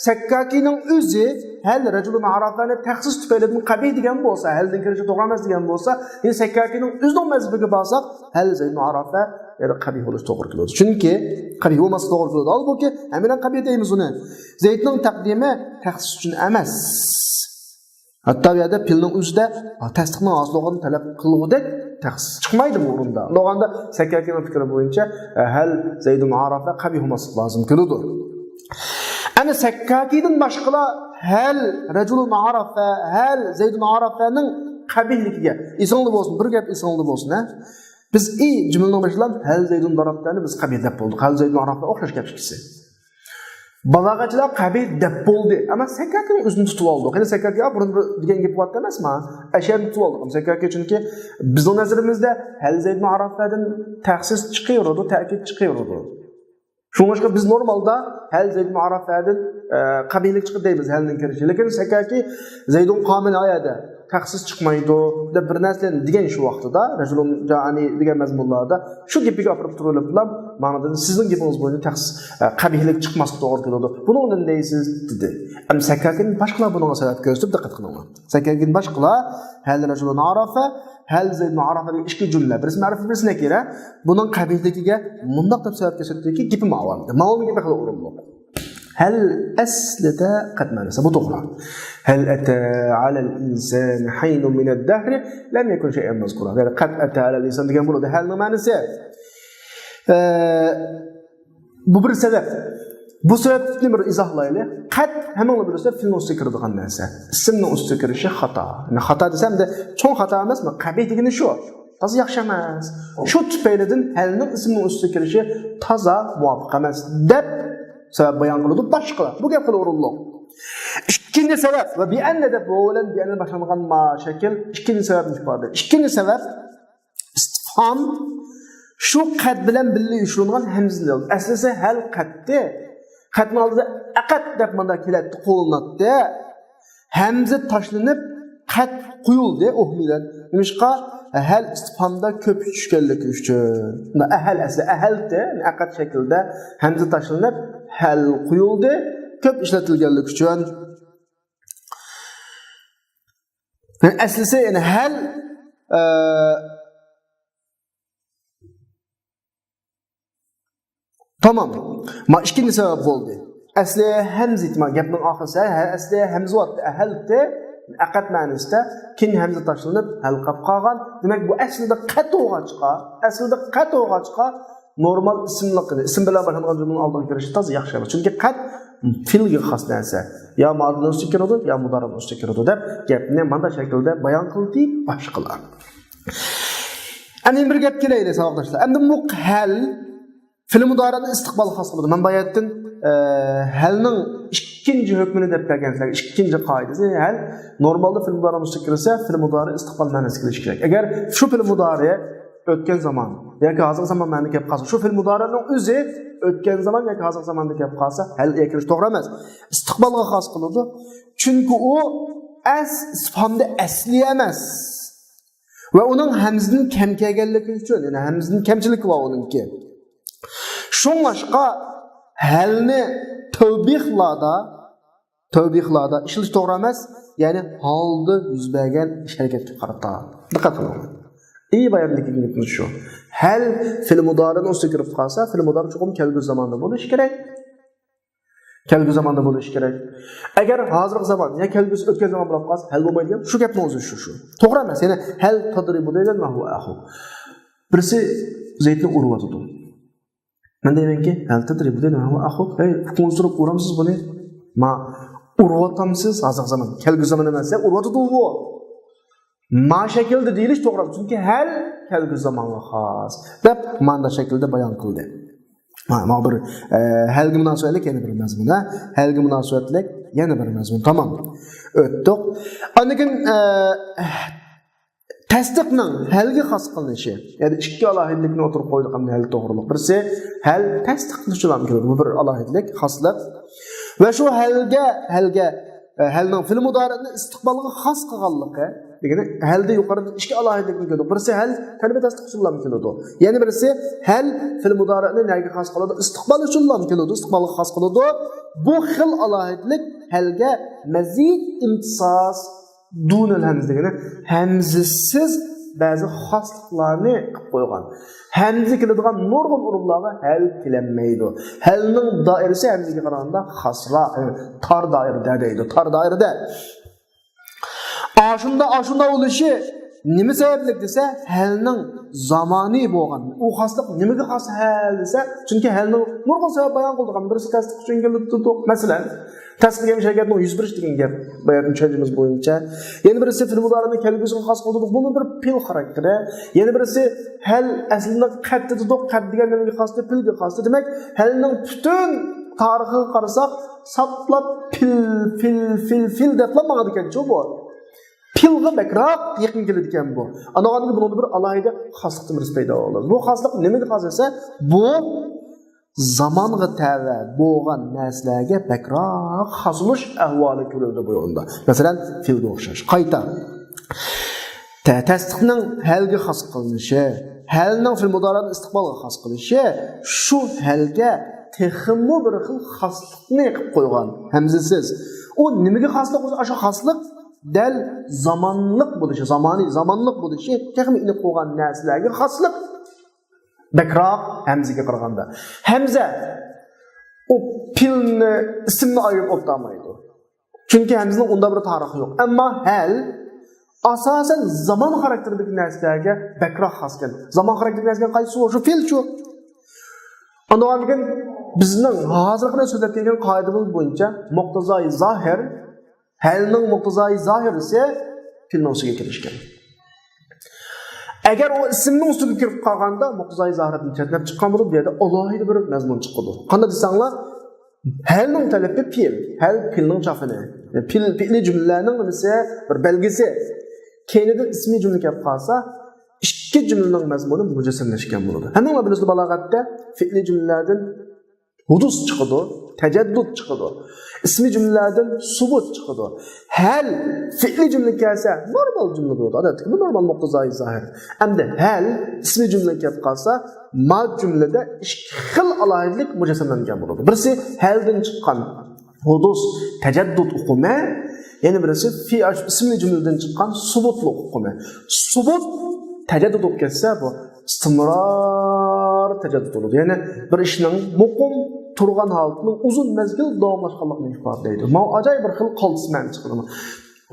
سەككاكىنىڭ ئۆزى ھەل رەجۇلۇن ئارەفەنى تەخسىس تۈپەيلىدىن قەبىھ دېگەن بولسا، ھەلنىڭ كىرىشى توغرا ئەمەس دېگەن بولسا، يەنى سەككاكىنىڭ ئۆزىنىڭ مەزھىپىگە بارساق، ھەل زەيدۇن ئارەفە يەنە قەبىھ بولۇش توغرا كېلىدۇ. چۈنكى قەبىھ بولماسلىق توغرا كېلىدۇ. ھالبۇكى، ھەممەيلەن قەبىھ دەيمىز ئۇنى. زەيدنىڭ تەقدىمى تەخسىس ئۈچۈن ئەمەس. ھەتتا بۇ يەردە پېئىلنىڭ ئۆزىدە تەستىقنىڭ ھاسىل بولغىنىنى تەلەپ قىلغۇدەك تەخسىس چىقمايدۇ بۇ ئورۇندا. ئۇنداق بولغاندا سەككاكىنىڭ پىكرى بويىچە، ئە، ھەل زەيدۇن ئارەفە قەبىھ بولماسلىق لازىم كېلىدۇ. ئەنە سەككاكىدىن باشقىلار ھەل رەجۇلۇن ئارەفە، ھەل زەيدۇن ئارەفەنىڭ قەبىھلىكىگە ئېسىڭلار بولسۇن، بىر گەپ ئېسىڭلار بولسۇن، ھە. بىز ئى جۈملىنىڭ باشلام ھەل زەيدۇن دەرەبتەنى بىز قەبىھ دەپ بولدۇق. ھەل زەيدۇن ئارەفە ئوخشاش گەپ ئىككىسى. بالاغەتچىلەر قەبىھ دەپ بولدى. ئەمما سەككاكىنىڭ ئۆزىنى تۇتۇپ ئالدۇق. يەنى سەككاكى، ئا، بۇرۇن بىر دېگەن گېپى بارتتى ئەمەسما؟ ئەشەنى تۇتۇپ ئالدۇق. سەككاكى چۈنكى بىزنىڭ نەزىرىمىزدە ھەل زەيدۇن ئارەفەدىن تەخسىس چىقىۋېرىدۇ، تەكىد چىقىۋېرىدۇ. شۇڭلاشقا بىز نورمالدا ھەل زەيدۇن ئارەفەدىن، ئە، قەبىھلىك چىقىدۇ دەيمىز ھەلنىڭ كىرىشى. لېكىن سەككاكى زەيدۇن قامىل ئايەدە تەخسىس چىقمايدۇ دەپ بىر نەرسىلەرنى دېگەن شۇ ۋاقتىدا، رەجۇلۇن جائەنى دېگەن مەزمۇنلاردا شۇ گېپىگە ئاپىرىپ تۇرۇۋېلىپلا، ماڭىدىن سىزنىڭ گېپىڭىز بويىچە تەخسىس، ئە، قەبىھلىك چىقماسلىق توغرا كېلىدۇ. بۇنىڭغا نېمە دەيسىز؟ دېدى. ئەمدى سەككاكىدىن باشقىلار بۇنىڭغا سەۋەب كۆرسىتىپ دىققەت قىلىڭلار. سەككاكىدىن باشقىلار، ھەل رەجۇلۇن ئارەفە، ھەل زەيدۇن ئارەفە دېگەن ئىككى جۈملە، بىرسى مەرىپە، بىرسى نەكىرە. بۇنىڭ قەبىھلىكىگە مۇنداق دەپ سەۋەب كۆرسەتتىكى، گېپىمۇ ئاۋام. ماۋۇ گېپى خېلى ئورۇنلۇق. ھەل ئەسلىدە قەد مەنىسى، بۇ توغرا. ھەل ئەتە ئەلەل ئىنسانى ھەينۇ مىنەد دەھرى لەم يەكۇن شەيئەن مەزكۇرا. يەنى قەد ئەتە ئەلەل ئىنسان دېگەن بولىدۇ. ھەلنىڭ مەنىسى، ئە، بۇ بىر سەۋەب. بۇ سەۋەبنى بىر ئىزاھلايلى. قەد ھەممىڭلار بىلىسىلەر، پېئىلنىڭ ئۈستىگە كىرىدىغان نەرسە. ئىسىمنىڭ ئۈستىگە كىرىشى خاتا. يەنى خاتا دېسەم، دە، چوڭ خاتا ئەمەسمۇ؟ قەبىھ دېگىنى شۇ. تازا ياخشى ئەمەس. شۇ تۈپەيلىدىن ھەلنىڭ ئىسىمنىڭ ئۈستىگە كىرىشى تازا مۇۋاپىق ئەمەس، دەپ سەۋەب بايان قىلىدۇ باشقىلار. بۇ گەپ خېلى ئورۇنلۇق. ئىككىنچى سەۋەب، ۋە بىئەننە دەپ ۋاۋ بىلەن بىئەننە باشلانغان ما شەكىل ئىككىنچى سەۋەبنى ئىپادىلەيدۇ. ئىككىنچى سەۋەب، ئىستىفھام شۇ قەد بىلەن بىللە يوشۇرۇنغان ھەمزىنى ئەسلىسى ھەل قەتتى. قەتنىڭ ئالدىدا ئەقەت دەپ مانا كېلەتتى، قوللىناتتى. ھەمزە تاشلىنىپ، قەت قويۇلدى، ئۇھمىلەت. نېمىشقا؟ ھەل ئىستىفھامدا كۆپ چۈشكەنلىكى ئۈچۈن. ئەھەل ئەسلى، ئەھەلتى، ئەقەت شەكلىدە ھەمزە تاشلىنىپ، ھەل قويۇلدى، كۆپ ئىشلىتىلگەنلىكى ئۈچۈن. يەنى ئەسلىسى، يەنى ھەل، ئە، تامام. ما ئىككىنچى سەۋەب بولدى. ئەسلى ھەمزە ئېتىما گەپنىڭ ئاخىرىسى، ھە، ئەسلى ھەمزە ئەھەلتى، ئەقەت مەنىسىدە، كېيىن ھەمزە تاشلىنىپ، ھەل قاپ قالغان. دېمەك، بۇ ئەسلىدە قەت بولغاچقا، ئەسلىدە قەت بولغاچقا، نورمال ئىسىملىق، ئىسىم بىلەن باشلانغان جۈملىنىڭ ئالدىغا كىرىشى تازا ياخشى ئەمەس. چۈنكى قەت پېئىلگە خاس نەرسە. يا مازىنىڭ ئۈستىگە كىرىدۇ، يا مۇدارىنىڭ ئۈستىگە كىرىدۇ دەپ گەپنى مانداق شەكىلدە بايان قىلدى باشقىلار. ئەمدى بىر گەپ كېلەيلى، ساۋاقداشلار. ئەمدى مۇق ھەل فېئىل مۇدارىنى ئىستىقبالغا خاس قىلىدۇ. مەن باياتتىن، ئە، ھەلنىڭ ئىككىنچى ھۆكمىنى دەپ بەرگەن سىلەرگە، ئىككىنچى قائىدىسى ھەل نورمالدا فېئىل مۇدارىنىڭ ئۈستىگە كىرسە، فېئىل مۇدارى ئىستىقبال مەنىسى كېلىشى كېرەك. ئەگەر شۇ فېئىل مۇدارى ئۆتكەن زامان ياكى ھازىرقى زامان مەنىدە كەپ قالسا، شۇ فېئىل مۇدارىنىڭ ئۆزى ئۆتكەن زامان ياكى ھازىرقى زاماندا كەپ قالسا، ھەل ئەكىرىش توغرا ئەمەس. ئىستىقبالغا خاس قىلىدۇ. چۈنكى ئۇ ئەس ئىستىفھامدا ئەسلى ئەمەس. ۋە ئۇنىڭ ھەمزىدىن كەم كەلگەنلىكى ئۈچۈن، يەنى ھەمزىدىن كەمچىلىك بار ئۇنىڭكى. شۇڭلاشقا ھەلنى تەۋبىخلاردا، تەۋبىخلاردا ئىشلىتىش توغرا ئەمەس، يەنى ھالدا يۈز بەرگەن ئىش ھەرىكەتكە قارىتا. دىققەت قىلىڭلار. ئى باياندىكى گېپىمىز شۇ. ھەل فېئىل مۇدارىنىڭ ئۈستىگە كىرىپ قالسا، فېئىل مۇدارى چوقۇم كەلگۈسى زاماندا بولۇشى كېرەك. كەلگۈسى زاماندا بولۇشى كېرەك. ئەگەر ھازىرقى زامان يا كەلگۈسى ئۆتكەن زامان بولۇپ قالسا، ھەل بولمايدىكەن. شۇ گەپنىڭ ئۆزى شۇ، شۇ. توغرا ئەمەس. يەنى ھەل تەدرىبۇ دەيدۇ، ما ھۇۋا ئەخۇ. بىرسى زەيدنى ئۇرۇۋاتىدۇ. مەن دەيمەنكى، ھەل تەدرىبۇ دەيدۇ، ما ھۇۋا ئەخۇ. ھەي، ئۇقۇڭىزدۇرۇپ ئۇرامسىز بۇنى؟ ما ئۇرۇۋاتامسىز؟ ھازىرقى زامان. كەلگۈسى زامان ئەمەس، ئۇرۇۋاتىدۇ بۇ. ما شەكىلدە دېيىلىش توغرا، چۈنكى ھەل كەلگۈسى زامانغا خاس دەپ مانداق شەكىلدە بايان قىلدى. ھا، مانا بىر، ئە، ھەلگە مۇناسىۋەتلىك يەنە بىر مەزمۇن، ھە؟ ھەلگە مۇناسىۋەتلىك يەنە بىر مەزمۇن. تامام. ئۆتتۇق. ئاندىن كېيىن، ئە، تەستىقنىڭ ھەلگە خاس قىلىنىشى. يەنى ئىككى ئالاھىدىلىكنى ئوتتۇرىغا قويدۇق، ئەمدى ھەل توغرىلىق. بىرسى، ھەل تەستىق ئۈچۈن كېلىدۇ. بۇ بىر ئالاھىدىلىك، خاسلىق. ۋە شۇ ھەلگە، ھەلگە، ئە، ھەلنىڭ فېئىل مۇدارىئنى ئىستىقبالغا خاس قىلغانلىقى. دېگىنى، ھەلدە يۇقىرىدا ئىككى ئالاھىدىلىكنى كۆردۇق. بىرسى ھەل تەلەپ تەستىق ئۈچۈنلا كېلىدۇ. يەنە بىرسى ھەل فېئىل مۇدارىئنى نەگە خاس قىلىدۇ؟ ئىستىقبال ئۈچۈنلا كېلىدۇ، ئىستىقبالغا خاس قىلىدۇ. بۇ خىل ئالاھىدىلىك ھەلگە مەزىد ئىمتىساس دۇنەل ھەمزە دېگىنى ھەمزىسىز بەزى خاسلىقلارنى قىلىپ قويغان. ھەمزە كېلىدىغان نۇرغۇن ئورۇنلارغا ھەل كېلەلمەيدۇ. ھەلنىڭ دائىرىسى ھەمزىگە قارىغاندا خاسراق، تار دائىرىدە دەيدۇ، تار دائىرىدە. ئاشۇنداق، ئاشۇنداق بولۇشى نېمە سەۋەبلىك دېسە، ھەلنىڭ زامانى بولغان. ئۇ خاسلىق نېمىگە خاس ھەل دېسە، چۈنكى ھەلنىڭ نۇرغۇن سەۋەب بايان قىلدۇق. بىرسى تەستىق ئۈچۈن كېلىدۇ. مەسىلەن، تەستىق دېگەن ھەرىكەتنىڭ يۈز بېرىش دېگەن گەپ، باياتىن چۈشەنچىمىز بويىچە. يەنە بىرسى فېئىل مۇدارىنى كەلگۈسىگە خاس قىلدۇق. بۇمۇ بىر پېئىل خاراكتېرى. يەنە بىرسى ھەل ئەسلىدە قەت دېدۇق. قەت دېگەن نېمىگە خاستى؟ پېئىلگە خاستى. دېمەك، ھەلنىڭ پۈتۈن تارىخىغا قارىساق، ساپلاپ پېئىل، پېئىل، پېئىل، پېئىل دەپلا ماڭىدىكەنچۇ بۇ. پېئىلغا بەكرەك يېقىن كېلىدىكەن بۇ. ئاندىن بۇنىڭدا بىر ئالاھىدە خاسلىق تېمىسى پەيدا بولىدۇ. بۇ خاسلىق نېمىگە خاس دېسە، بۇ زامانغا تەۋە بولغان نەرسىلەرگە بەكرەك خاس بولۇش ئەھۋالى كۆرۈلىدۇ بۇ يولدا. مەسىلەن، پېئىلگە ئوخشاش. قايتا. تە-، تەستىقنىڭ ھەلگە خاس قىلىنىشى، ھەلنىڭ فېئىل مۇدارىئنى ئىستىقبالغا خاس قىلىشى شۇ ھەلگە تېخىمۇ بىر خىل خاسلىقنى قىلىپ قويغان، ھەمزىسىز. ئۇ نېمىگە خاسلىق بولسا، ئاشۇ خاسلىق دەل زامانلىق بولۇشى، زامانىي، زامانلىق بولۇشى، تېخىمۇ ئېنىق بولغان نەرسىلەرگە خاسلىق بەكرەك ھەمزىگە قارىغاندا. ھەمزە ئۇ پېئىلنى، ئىسىمنى ئايرىپ ئوتتۇرىغا قويمايدۇ. چۈنكى ھەمزىنىڭ ئۇنداق بىر تارىخى يوق. ئەمما ھەل ئاساسەن زامان خاراكتېرىدىكى نەرسىلەرگە بەكرەك خاسكەن. زامان خاراكتېرىدىكى نەرسە قايسى؟ شۇ پېئىلچۇ. ئاندىن كېيىن بىزنىڭ ھازىرقى سۆزلەپ كەلگەن قائىدىمىز بويىچە مۇقتىزاي زاھىر، ھەلنىڭ مۇقتىزاي زاھىرىسى پېئىلنىڭ ئۈستىگە كىرىشكەن. ئەگەر ئۇ ئىسىمنىڭ ئۈستىگە كىرىپ قالغاندا، مۇقتىزاي زاھىردىن چەتنەپ چىققان بولۇپ، بۇ يەردە ئالاھىدە بىر مەزمۇن چىقىدۇ. قانداق دېسەڭلار، ھەلنىڭ تەلىپى پېئىل. ھەل پېئىلنىڭ چاپىنى. پېئىل، پېئىلىي جۈملىلەرنىڭ نېمىسى؟ بىر بەلگىسى. كەينىدىن ئىسمىي جۈملە كەپ قالسا، ئىككى جۈملىنىڭ مەزمۇنى مۇجەسسەملەشكەن بولىدۇ. ھەممىڭلار بىلىسىز، بالاغەتتە پېئىلىي جۈملىلەردىن ھۇدۇس چىقىدۇ، تەجەددۇت چىقىدۇ. ئىسمىي جۈملىلەردىن سۇبۇت چىقىدۇ. ھەل پېئىلىي جۈملە كەلسە، نورمال جۈملە بولىدۇ. ئادەتتىكى نورمال مۇقتىزاي زاھىر. ئەمدى ھەل ئىسمىي جۈملە كەپ قالسا، ما جۈملىدە ئىككى خىل ئالاھىدىلىك مۇجەسسەملەنگەن بولىدۇ. بىرسى ھەلدىن چىققان ھۇدۇس، تەجەددۇت ئۇقۇمى، يەنە بىرسى فېئىل، ئىسمىي جۈملىدىن چىققان سۇبۇتلۇق ئۇقۇمى. سۇبۇت تەجەددۇت بولۇپ كەتسە، بۇ ئىستىمرار تەجەددۇت بولىدۇ. يەنى بىر ئىشنىڭ مۇقىم تۇرغان ھالىتىنىڭ ئۇزۇن مەزگىل داۋاملاشقانلىقىنى ئىپادىلەيدۇ. ماۋۇ ئاجايىپ بىر خىل قالتىس مەنىسى چىقىدۇ.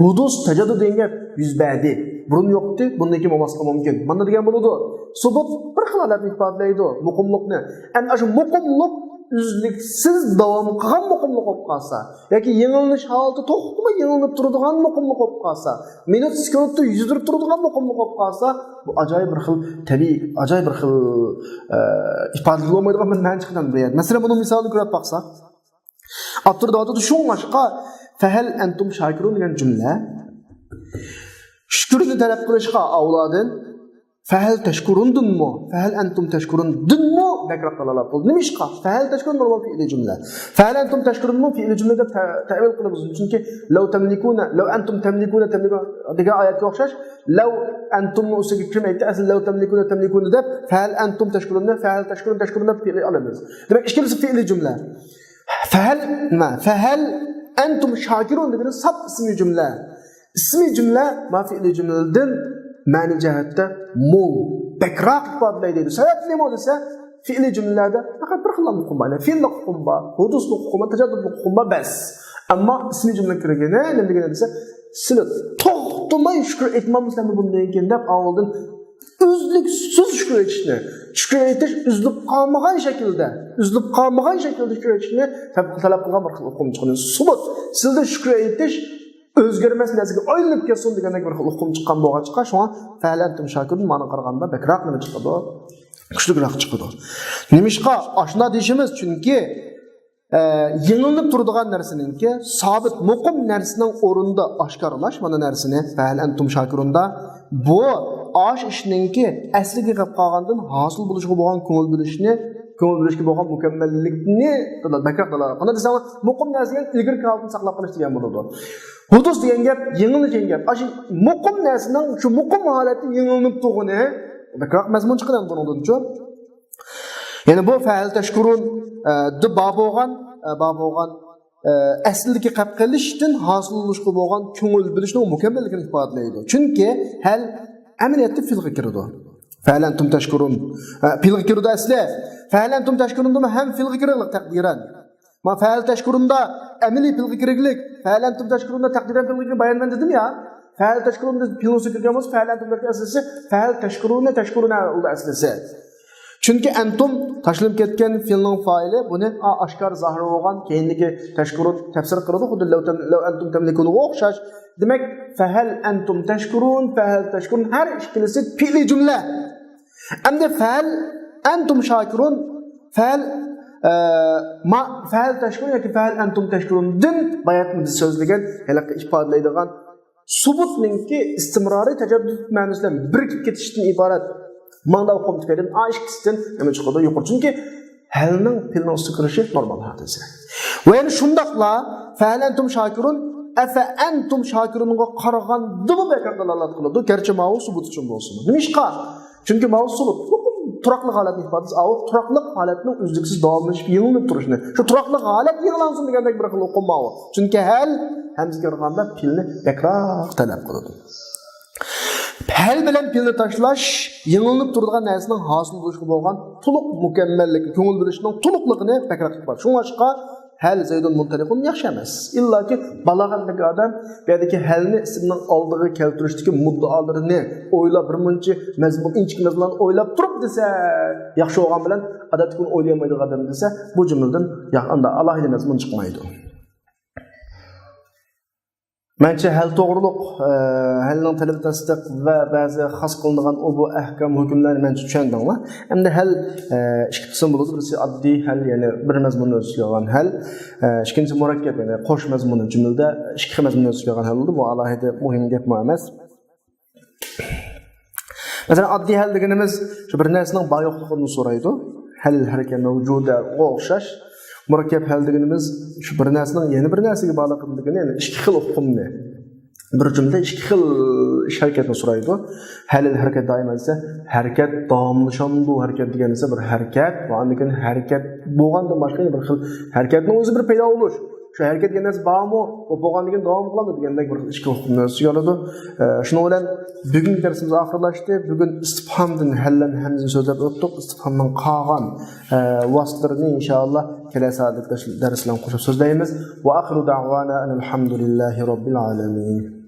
ھۇدۇس تەجەددۇد دېگەن گەپ يۈز بەردى. بۇرۇن يوق ئىدى، بۇندىن كېيىن بولماسلىقى مۇمكىن. مانا دېگەن بولىدۇ. سۇبۇت بىر خىل ھالەتنى ئىپادىلەيدۇ، مۇقىملىقنى. ئەمدى ئاشۇ مۇقىملىق ئۈزلۈكسىز داۋام قىلغان مۇقىملىق بولۇپ قالسا، ياكى يېڭىلىنىش ھالىتى توختىماي يېڭىلىنىپ تۇرىدىغان مۇقىملىق بولۇپ قالسا، مىنۇت سېكۇنتتا يۈز بېرىپ تۇرىدىغان مۇقىملىق بولۇپ قالسا، بۇ ئاجايىپ بىر خىل تەبىئىي، ئاجايىپ بىر خىل، ئە، ئىپادىلىگىلى بولمايدىغان بىر مەنە چىقىدۇ بۇ يەردە. مەسىلەن، بۇنىڭ مىسالىنى كۆرۈپ باقساق، ئاپتور دەۋاتىدۇ، شۇڭلاشقا، فەھەل ئەنتۇم شاكىرۇن دېگەن جۈملە شۈكۈرنى تەلەپ قىلىشقا ئاۋۇلادىن فەھەل تەشكۇرۇندىنمۇ، فەھەل ئەنتۇم تەشكۇرۇندىنمۇ بەكرەك دالالەت قىلىدۇ. نېمىشقا؟ فەھەل تەشكۇرۇن نورمال پېئىلىي جۈملە. فەھەل ئەنتۇم تەشكۇرۇنمۇ پېئىلىي جۈملە دەپ تە-، تەئۋىل قىلىمىز. چۈنكى لەۋ تەملىكۇنە، لەۋ ئەنتۇم تەملىكۇنە، تەملىكۇنە دېگەن ئايەتكە ئوخشاش. لەۋ ئەنتۇمنىڭ ئۈستىگە كىم ئەيتتى؟ ئەسلى لەۋ تەملىكۇنە، تەملىكۇنە دەپ، فەھەل ئەنتۇم تەشكۇرۇننى، فەھەل تەشكۇرۇن، تەشكۇرۇن دەپ پېئىلىي ئالىمىز. دېمەك، ئىككىلىسى پېئىلىي جۈملە. فەھەل، نېمە؟ فەھەل ئەنتۇم شاكىرۇن دېگىنى ساپ ئىسمىي جۈملە. ئىسمىي جۈملە ما پېئىلىي جۈملىدىن مەنە جەھەتتە مول، بەكرەك ئىپادىلەيدۇ. سەۋەب نېمە دېسە، پېئىلىي جۈملىلەردە پەقەت بىر خىل ھۇقۇم بار. يەنى پېئىللىق ھۇقۇم بار، ھۇدۇسلۇق ھۇقۇم بار، تەجەددۇتلۇق ھۇقۇم بار، بەس. ئەمما ئىسمىي جۈملە كىرگىنى نېمە دېگىنى دېسە، سىلى توختىماي شۈكۈر ئېيتمامسىلەرمۇ بۇندىن كېيىن دەپ ئاۋۋالدىن ئۈزلۈكسىز شۈكۈر ئېيتىشنى، شۈكۈر ئېيتىش ئۈزۈلۈپ قالمىغان شەكىلدە، ئۈزۈلۈپ قالمىغان شەكىلدە شۈكۈر ئېيتىشنى تەلەپ قىلغان بىر خىل ھۇقۇم چىققان. سۇبۇت، سىلدە شۈكۈر ئېيتىش ئۆزگەرمەس نەرسىگە ئايلىنىپ كەتسۇن دېگەندەك بىر خىل ھۇقۇم چىققان بولغاچقا، شۇڭا فەھەل ئەنتۇم شاكىرۇن مانا قارىغاندا بەكرەك نېمە چىقىدۇ؟ كۈچلۈكرەك چىقىدۇ. نېمىشقا ئاشۇنداق دېيىشىمىز؟ چۈنكى ئە، يېڭىلىنىپ تۇرىدىغان نەرسىنىڭكى سابىت مۇقىم نەرسىنىڭ ئورنىدا ئاشكارىلاش، مانا نەرسىنى، فەھەل ئەنتۇم شاكىرۇندا، بۇ ئاش ئىشنىڭكى ئەسلىگە قېلىپ قالغاندىن ھاسىل بولۇشىغا بولغان كۆڭۈل بۆلۈشنى، كۆڭۈل بۆلۈشكە بولغان مۇكەممەللىكنى بەكرەك دالالەت قىلىدۇ. دېسەڭ، مۇقىم نەرسىگە ئىلگىرىكى ھالىتىنى ساقلاپ قېلىش دېگەن بولىدۇ. ھۇدۇس دېگەن گەپ، يېڭىلىش دېگەن گەپ. ئاشۇ مۇقىم نەرسىنىڭ شۇ مۇقىم ھالەتتە يېڭىلىنىپ تۇرغىنى بەكرەك مەزمۇن چىقىدۇ بۇنىڭدىنچۇ. يەنى بۇ فەھەل تەشكۇرۇن، ئە، دە بار بولغان، ئە، بار بولغان، ئە، ئەسلىدىكى قەپ قېلىشتىن ھاسىل بولۇشقا بولغان كۆڭۈل بۆلۈشنىڭ مۇكەممەللىكىنى ئىپادىلەيدۇ. چۈنكى ھەل ئەمەلىيەتتە فېئىلغا كىرىدۇ. فەھەل ئەنتۇم تەشكۇرۇن. ئە، فېئىلغا كىرىدۇ ئەسلى. فەھەل ئەنتۇم تەشكۇرۇندىمۇ ھەم فېئىلغا كىرىدۇ تەقدىرەن. ما فەھەل تەشكۇرۇندا ئەمەلىي پېئىلغا كىرگۈلۈك، فەھەل ئەنتۇم تەشكۇرۇندا تەقدىرەن پېئىلغا كىرگۈلۈك بايان مەن دېدىم يا. فەھەل تەشكۇرۇندا پېئىل سۆزى كىرگەن بولسا، فەھەل ئەنتۇم تەشكۇرۇن ئەسلىسى، فەھەل تەشكۇرۇنە تەشكۇرۇنە ئۇ ئەسلىسى. چۈنكى ئەنتۇم تاشلىنىپ كەتكەن پېئىلنىڭ فائىلى، بۇنى ئا-، ئاشكارا زاھىر بولغان، كەينىدىكى تەشكۇرۇن تەپسىر قىلىدۇ، خۇددى لەۋ تەم-، لەۋ ئەنتۇم تەملىكۇنغا ئوخشاش. دېمەك، فەھەل ئەنتۇم تەشكۇرۇن، فەھەل تەشكۇرۇن ھەر ئىككىلىسى پېئىلىي جۈملە. ئەمدى فەھەل ئەنتۇم شاكىرۇن، فەھەل، ئە، ما، فەھەل تەشكۇرۇن ياكى فەھەل ئەنتۇم تەشكۇرۇندىن باياتىن بىز سۆزلىگەن ھېلىقى ئىپادىلەيدىغان سۇبۇتنىڭكى ئىستىمرارىي تەجەددۇت مەنىسى بىلەن بىرىكىپ كېتىشتىن ئىبارەت ماڭدا ئۇقۇم تۈپەيلىدىن ئا ئىككىسىدىن نېمە چىقىدۇ؟ يۇقىرى. چۈنكى ھەلنىڭ پېئىلنىڭ ئۈستىگە كىرىشى نورمال ھادىسە. ۋە يەنە شۇنداقلا فەھەل ئەنتۇم شاكىرۇن، ئەفە ئەنتۇم شاكىرۇنغا قارىغاندىمۇ بەكرەك دالالەت قىلىدۇ، گەرچە ماۋۇ سۇبۇت ئۈچۈن بولسىمۇ. نېمىشقا؟ چۈنكى ماۋۇ سۇبۇت، مۇقىم تۇراقلىق ھالەتنى ئىپادىلەش، ئاۋۇ تۇراقلىق ھالەتنىڭ ئۈزلۈكسىز داۋاملىشىپ يېڭىلىنىپ تۇرۇشىنى. شۇ تۇراقلىق ھالەت يېڭىلانسۇن دېگەندەك بىر خىل ئۇقۇم ماۋۇ. چۈنكى ھەل ھەمزىگە قارىغاندا پېئىلنى بەكرەك تەلەپ قىلىدۇ. ھەل بىلەن پېئىلنى تاشلاش يېڭىلىنىپ تۇرىدىغان نەرسىنىڭ ھاسىل بولۇشىغا بولغان تولۇق مۇكەممەللىك، كۆڭۈل بۆلۈشنىڭ تولۇقلۇقىنى بەكرەك ئىپادىلەيدۇ. شۇڭلاشقا ھەل زەيدۇن مۇنتەلىقۇن ياخشى ئەمەس. ئىللاكى بالاغەتلىك ئادەم بۇ يەردىكى ھەلنى ئىسىمنىڭ ئالدىغا كەلتۈرۈشتىكى مۇددىئالىرىنى ئويلاپ، بىر مۇنچە مەزمۇن، ئىنچىكە مەزمۇنلارنى ئويلاپ تۇرۇپ دېسە ياخشى بولغان بىلەن، ئادەتتىكى ئۇنى ئويلىيالمايدىغان ئادەم دېسە، بۇ جۈملىدىن يا-، ئاندا ئالاھىدە مەزمۇن چىقمايدۇ. مەنچە ھەل توغرۇلۇق، ئە، ھەلنىڭ تەلىپى تەستىق ۋە بەزى خاس قىلىنغان ئۇ بۇ ئەھكام، ھۆكۈملەرنى مەنچە چۈشەندىڭلار. ئەمدى ھەل، ئە، ئىككى قىسىم بولىدۇ. بىرسى ئاددىي ھەل، يەنى بىر مەزمۇننى ئۆز ئىچىگە ئالغان ھەل. ئە، ئىككىنچىسى مۇرەككەپ، يەنى قوش مەزمۇننى جۈملىدە ئىككى خىل مەزمۇننى ئۆز ئىچىگە ئالغان ھەل بولىدۇ. بۇ ئالاھىدە مۇھىم گەپمۇ ئەمەس. مەسىلەن، ئاددىي ھەل دېگىنىمىز شۇ بىر نەرسىنىڭ بار يوقلۇقىنى سورايدۇ. ھەل ھەرىكەت مەۋجۇدەغا ئوخشاش. مۇرەككەپ ھەل دېگىنىمىز شۇ بىر نەرسىنىڭ يەنە بىر نەرسىگە باغلىقىنى دېگىنى، يەنى ئىككى خىل ئۇقۇمنى، بىر جۈملىدە ئىككى خىل ئىش ھەرىكەتنى سورايدۇ. ھەل ھەرىكەت دائىما دېسە، ھەرىكەت داۋاملىشامدۇ؟ ھەرىكەت دېگەن دېسە، بىر ھەرىكەت ۋە ئاندىن كېيىن ھەرىكەت بولغاندىن باشقا يەنە بىر خىل ھەرىكەتنىڭ ئۆزى بىر پەيدا بولۇش. شۇ ھەرىكەت دېگەن نەرسە بارمۇ؟ بۇ بولغاندىن كېيىن داۋام قىلامدۇ دېگەندەك بىر ئىككى ھۆكۈم نەرسە چىقىرىدۇ. ئە، شۇنىڭ بىلەن بۈگۈنكى دەرسىمىز ئاخىرلاشتى. بۈگۈن ئىستىپھامدىن ھەللەن ھەمزىنى سۆزلەپ ئۆتتۇق. ئىستىپھامنىڭ قالغان، ئە، ۋاسىتىلىرىنى ئىنشائاللا كېلەر سائەتلىك دەرس، دەرس بىلەن قوشۇپ سۆزلەيمىز. وآخر دعوانا أن الحمد لله رب العالمين.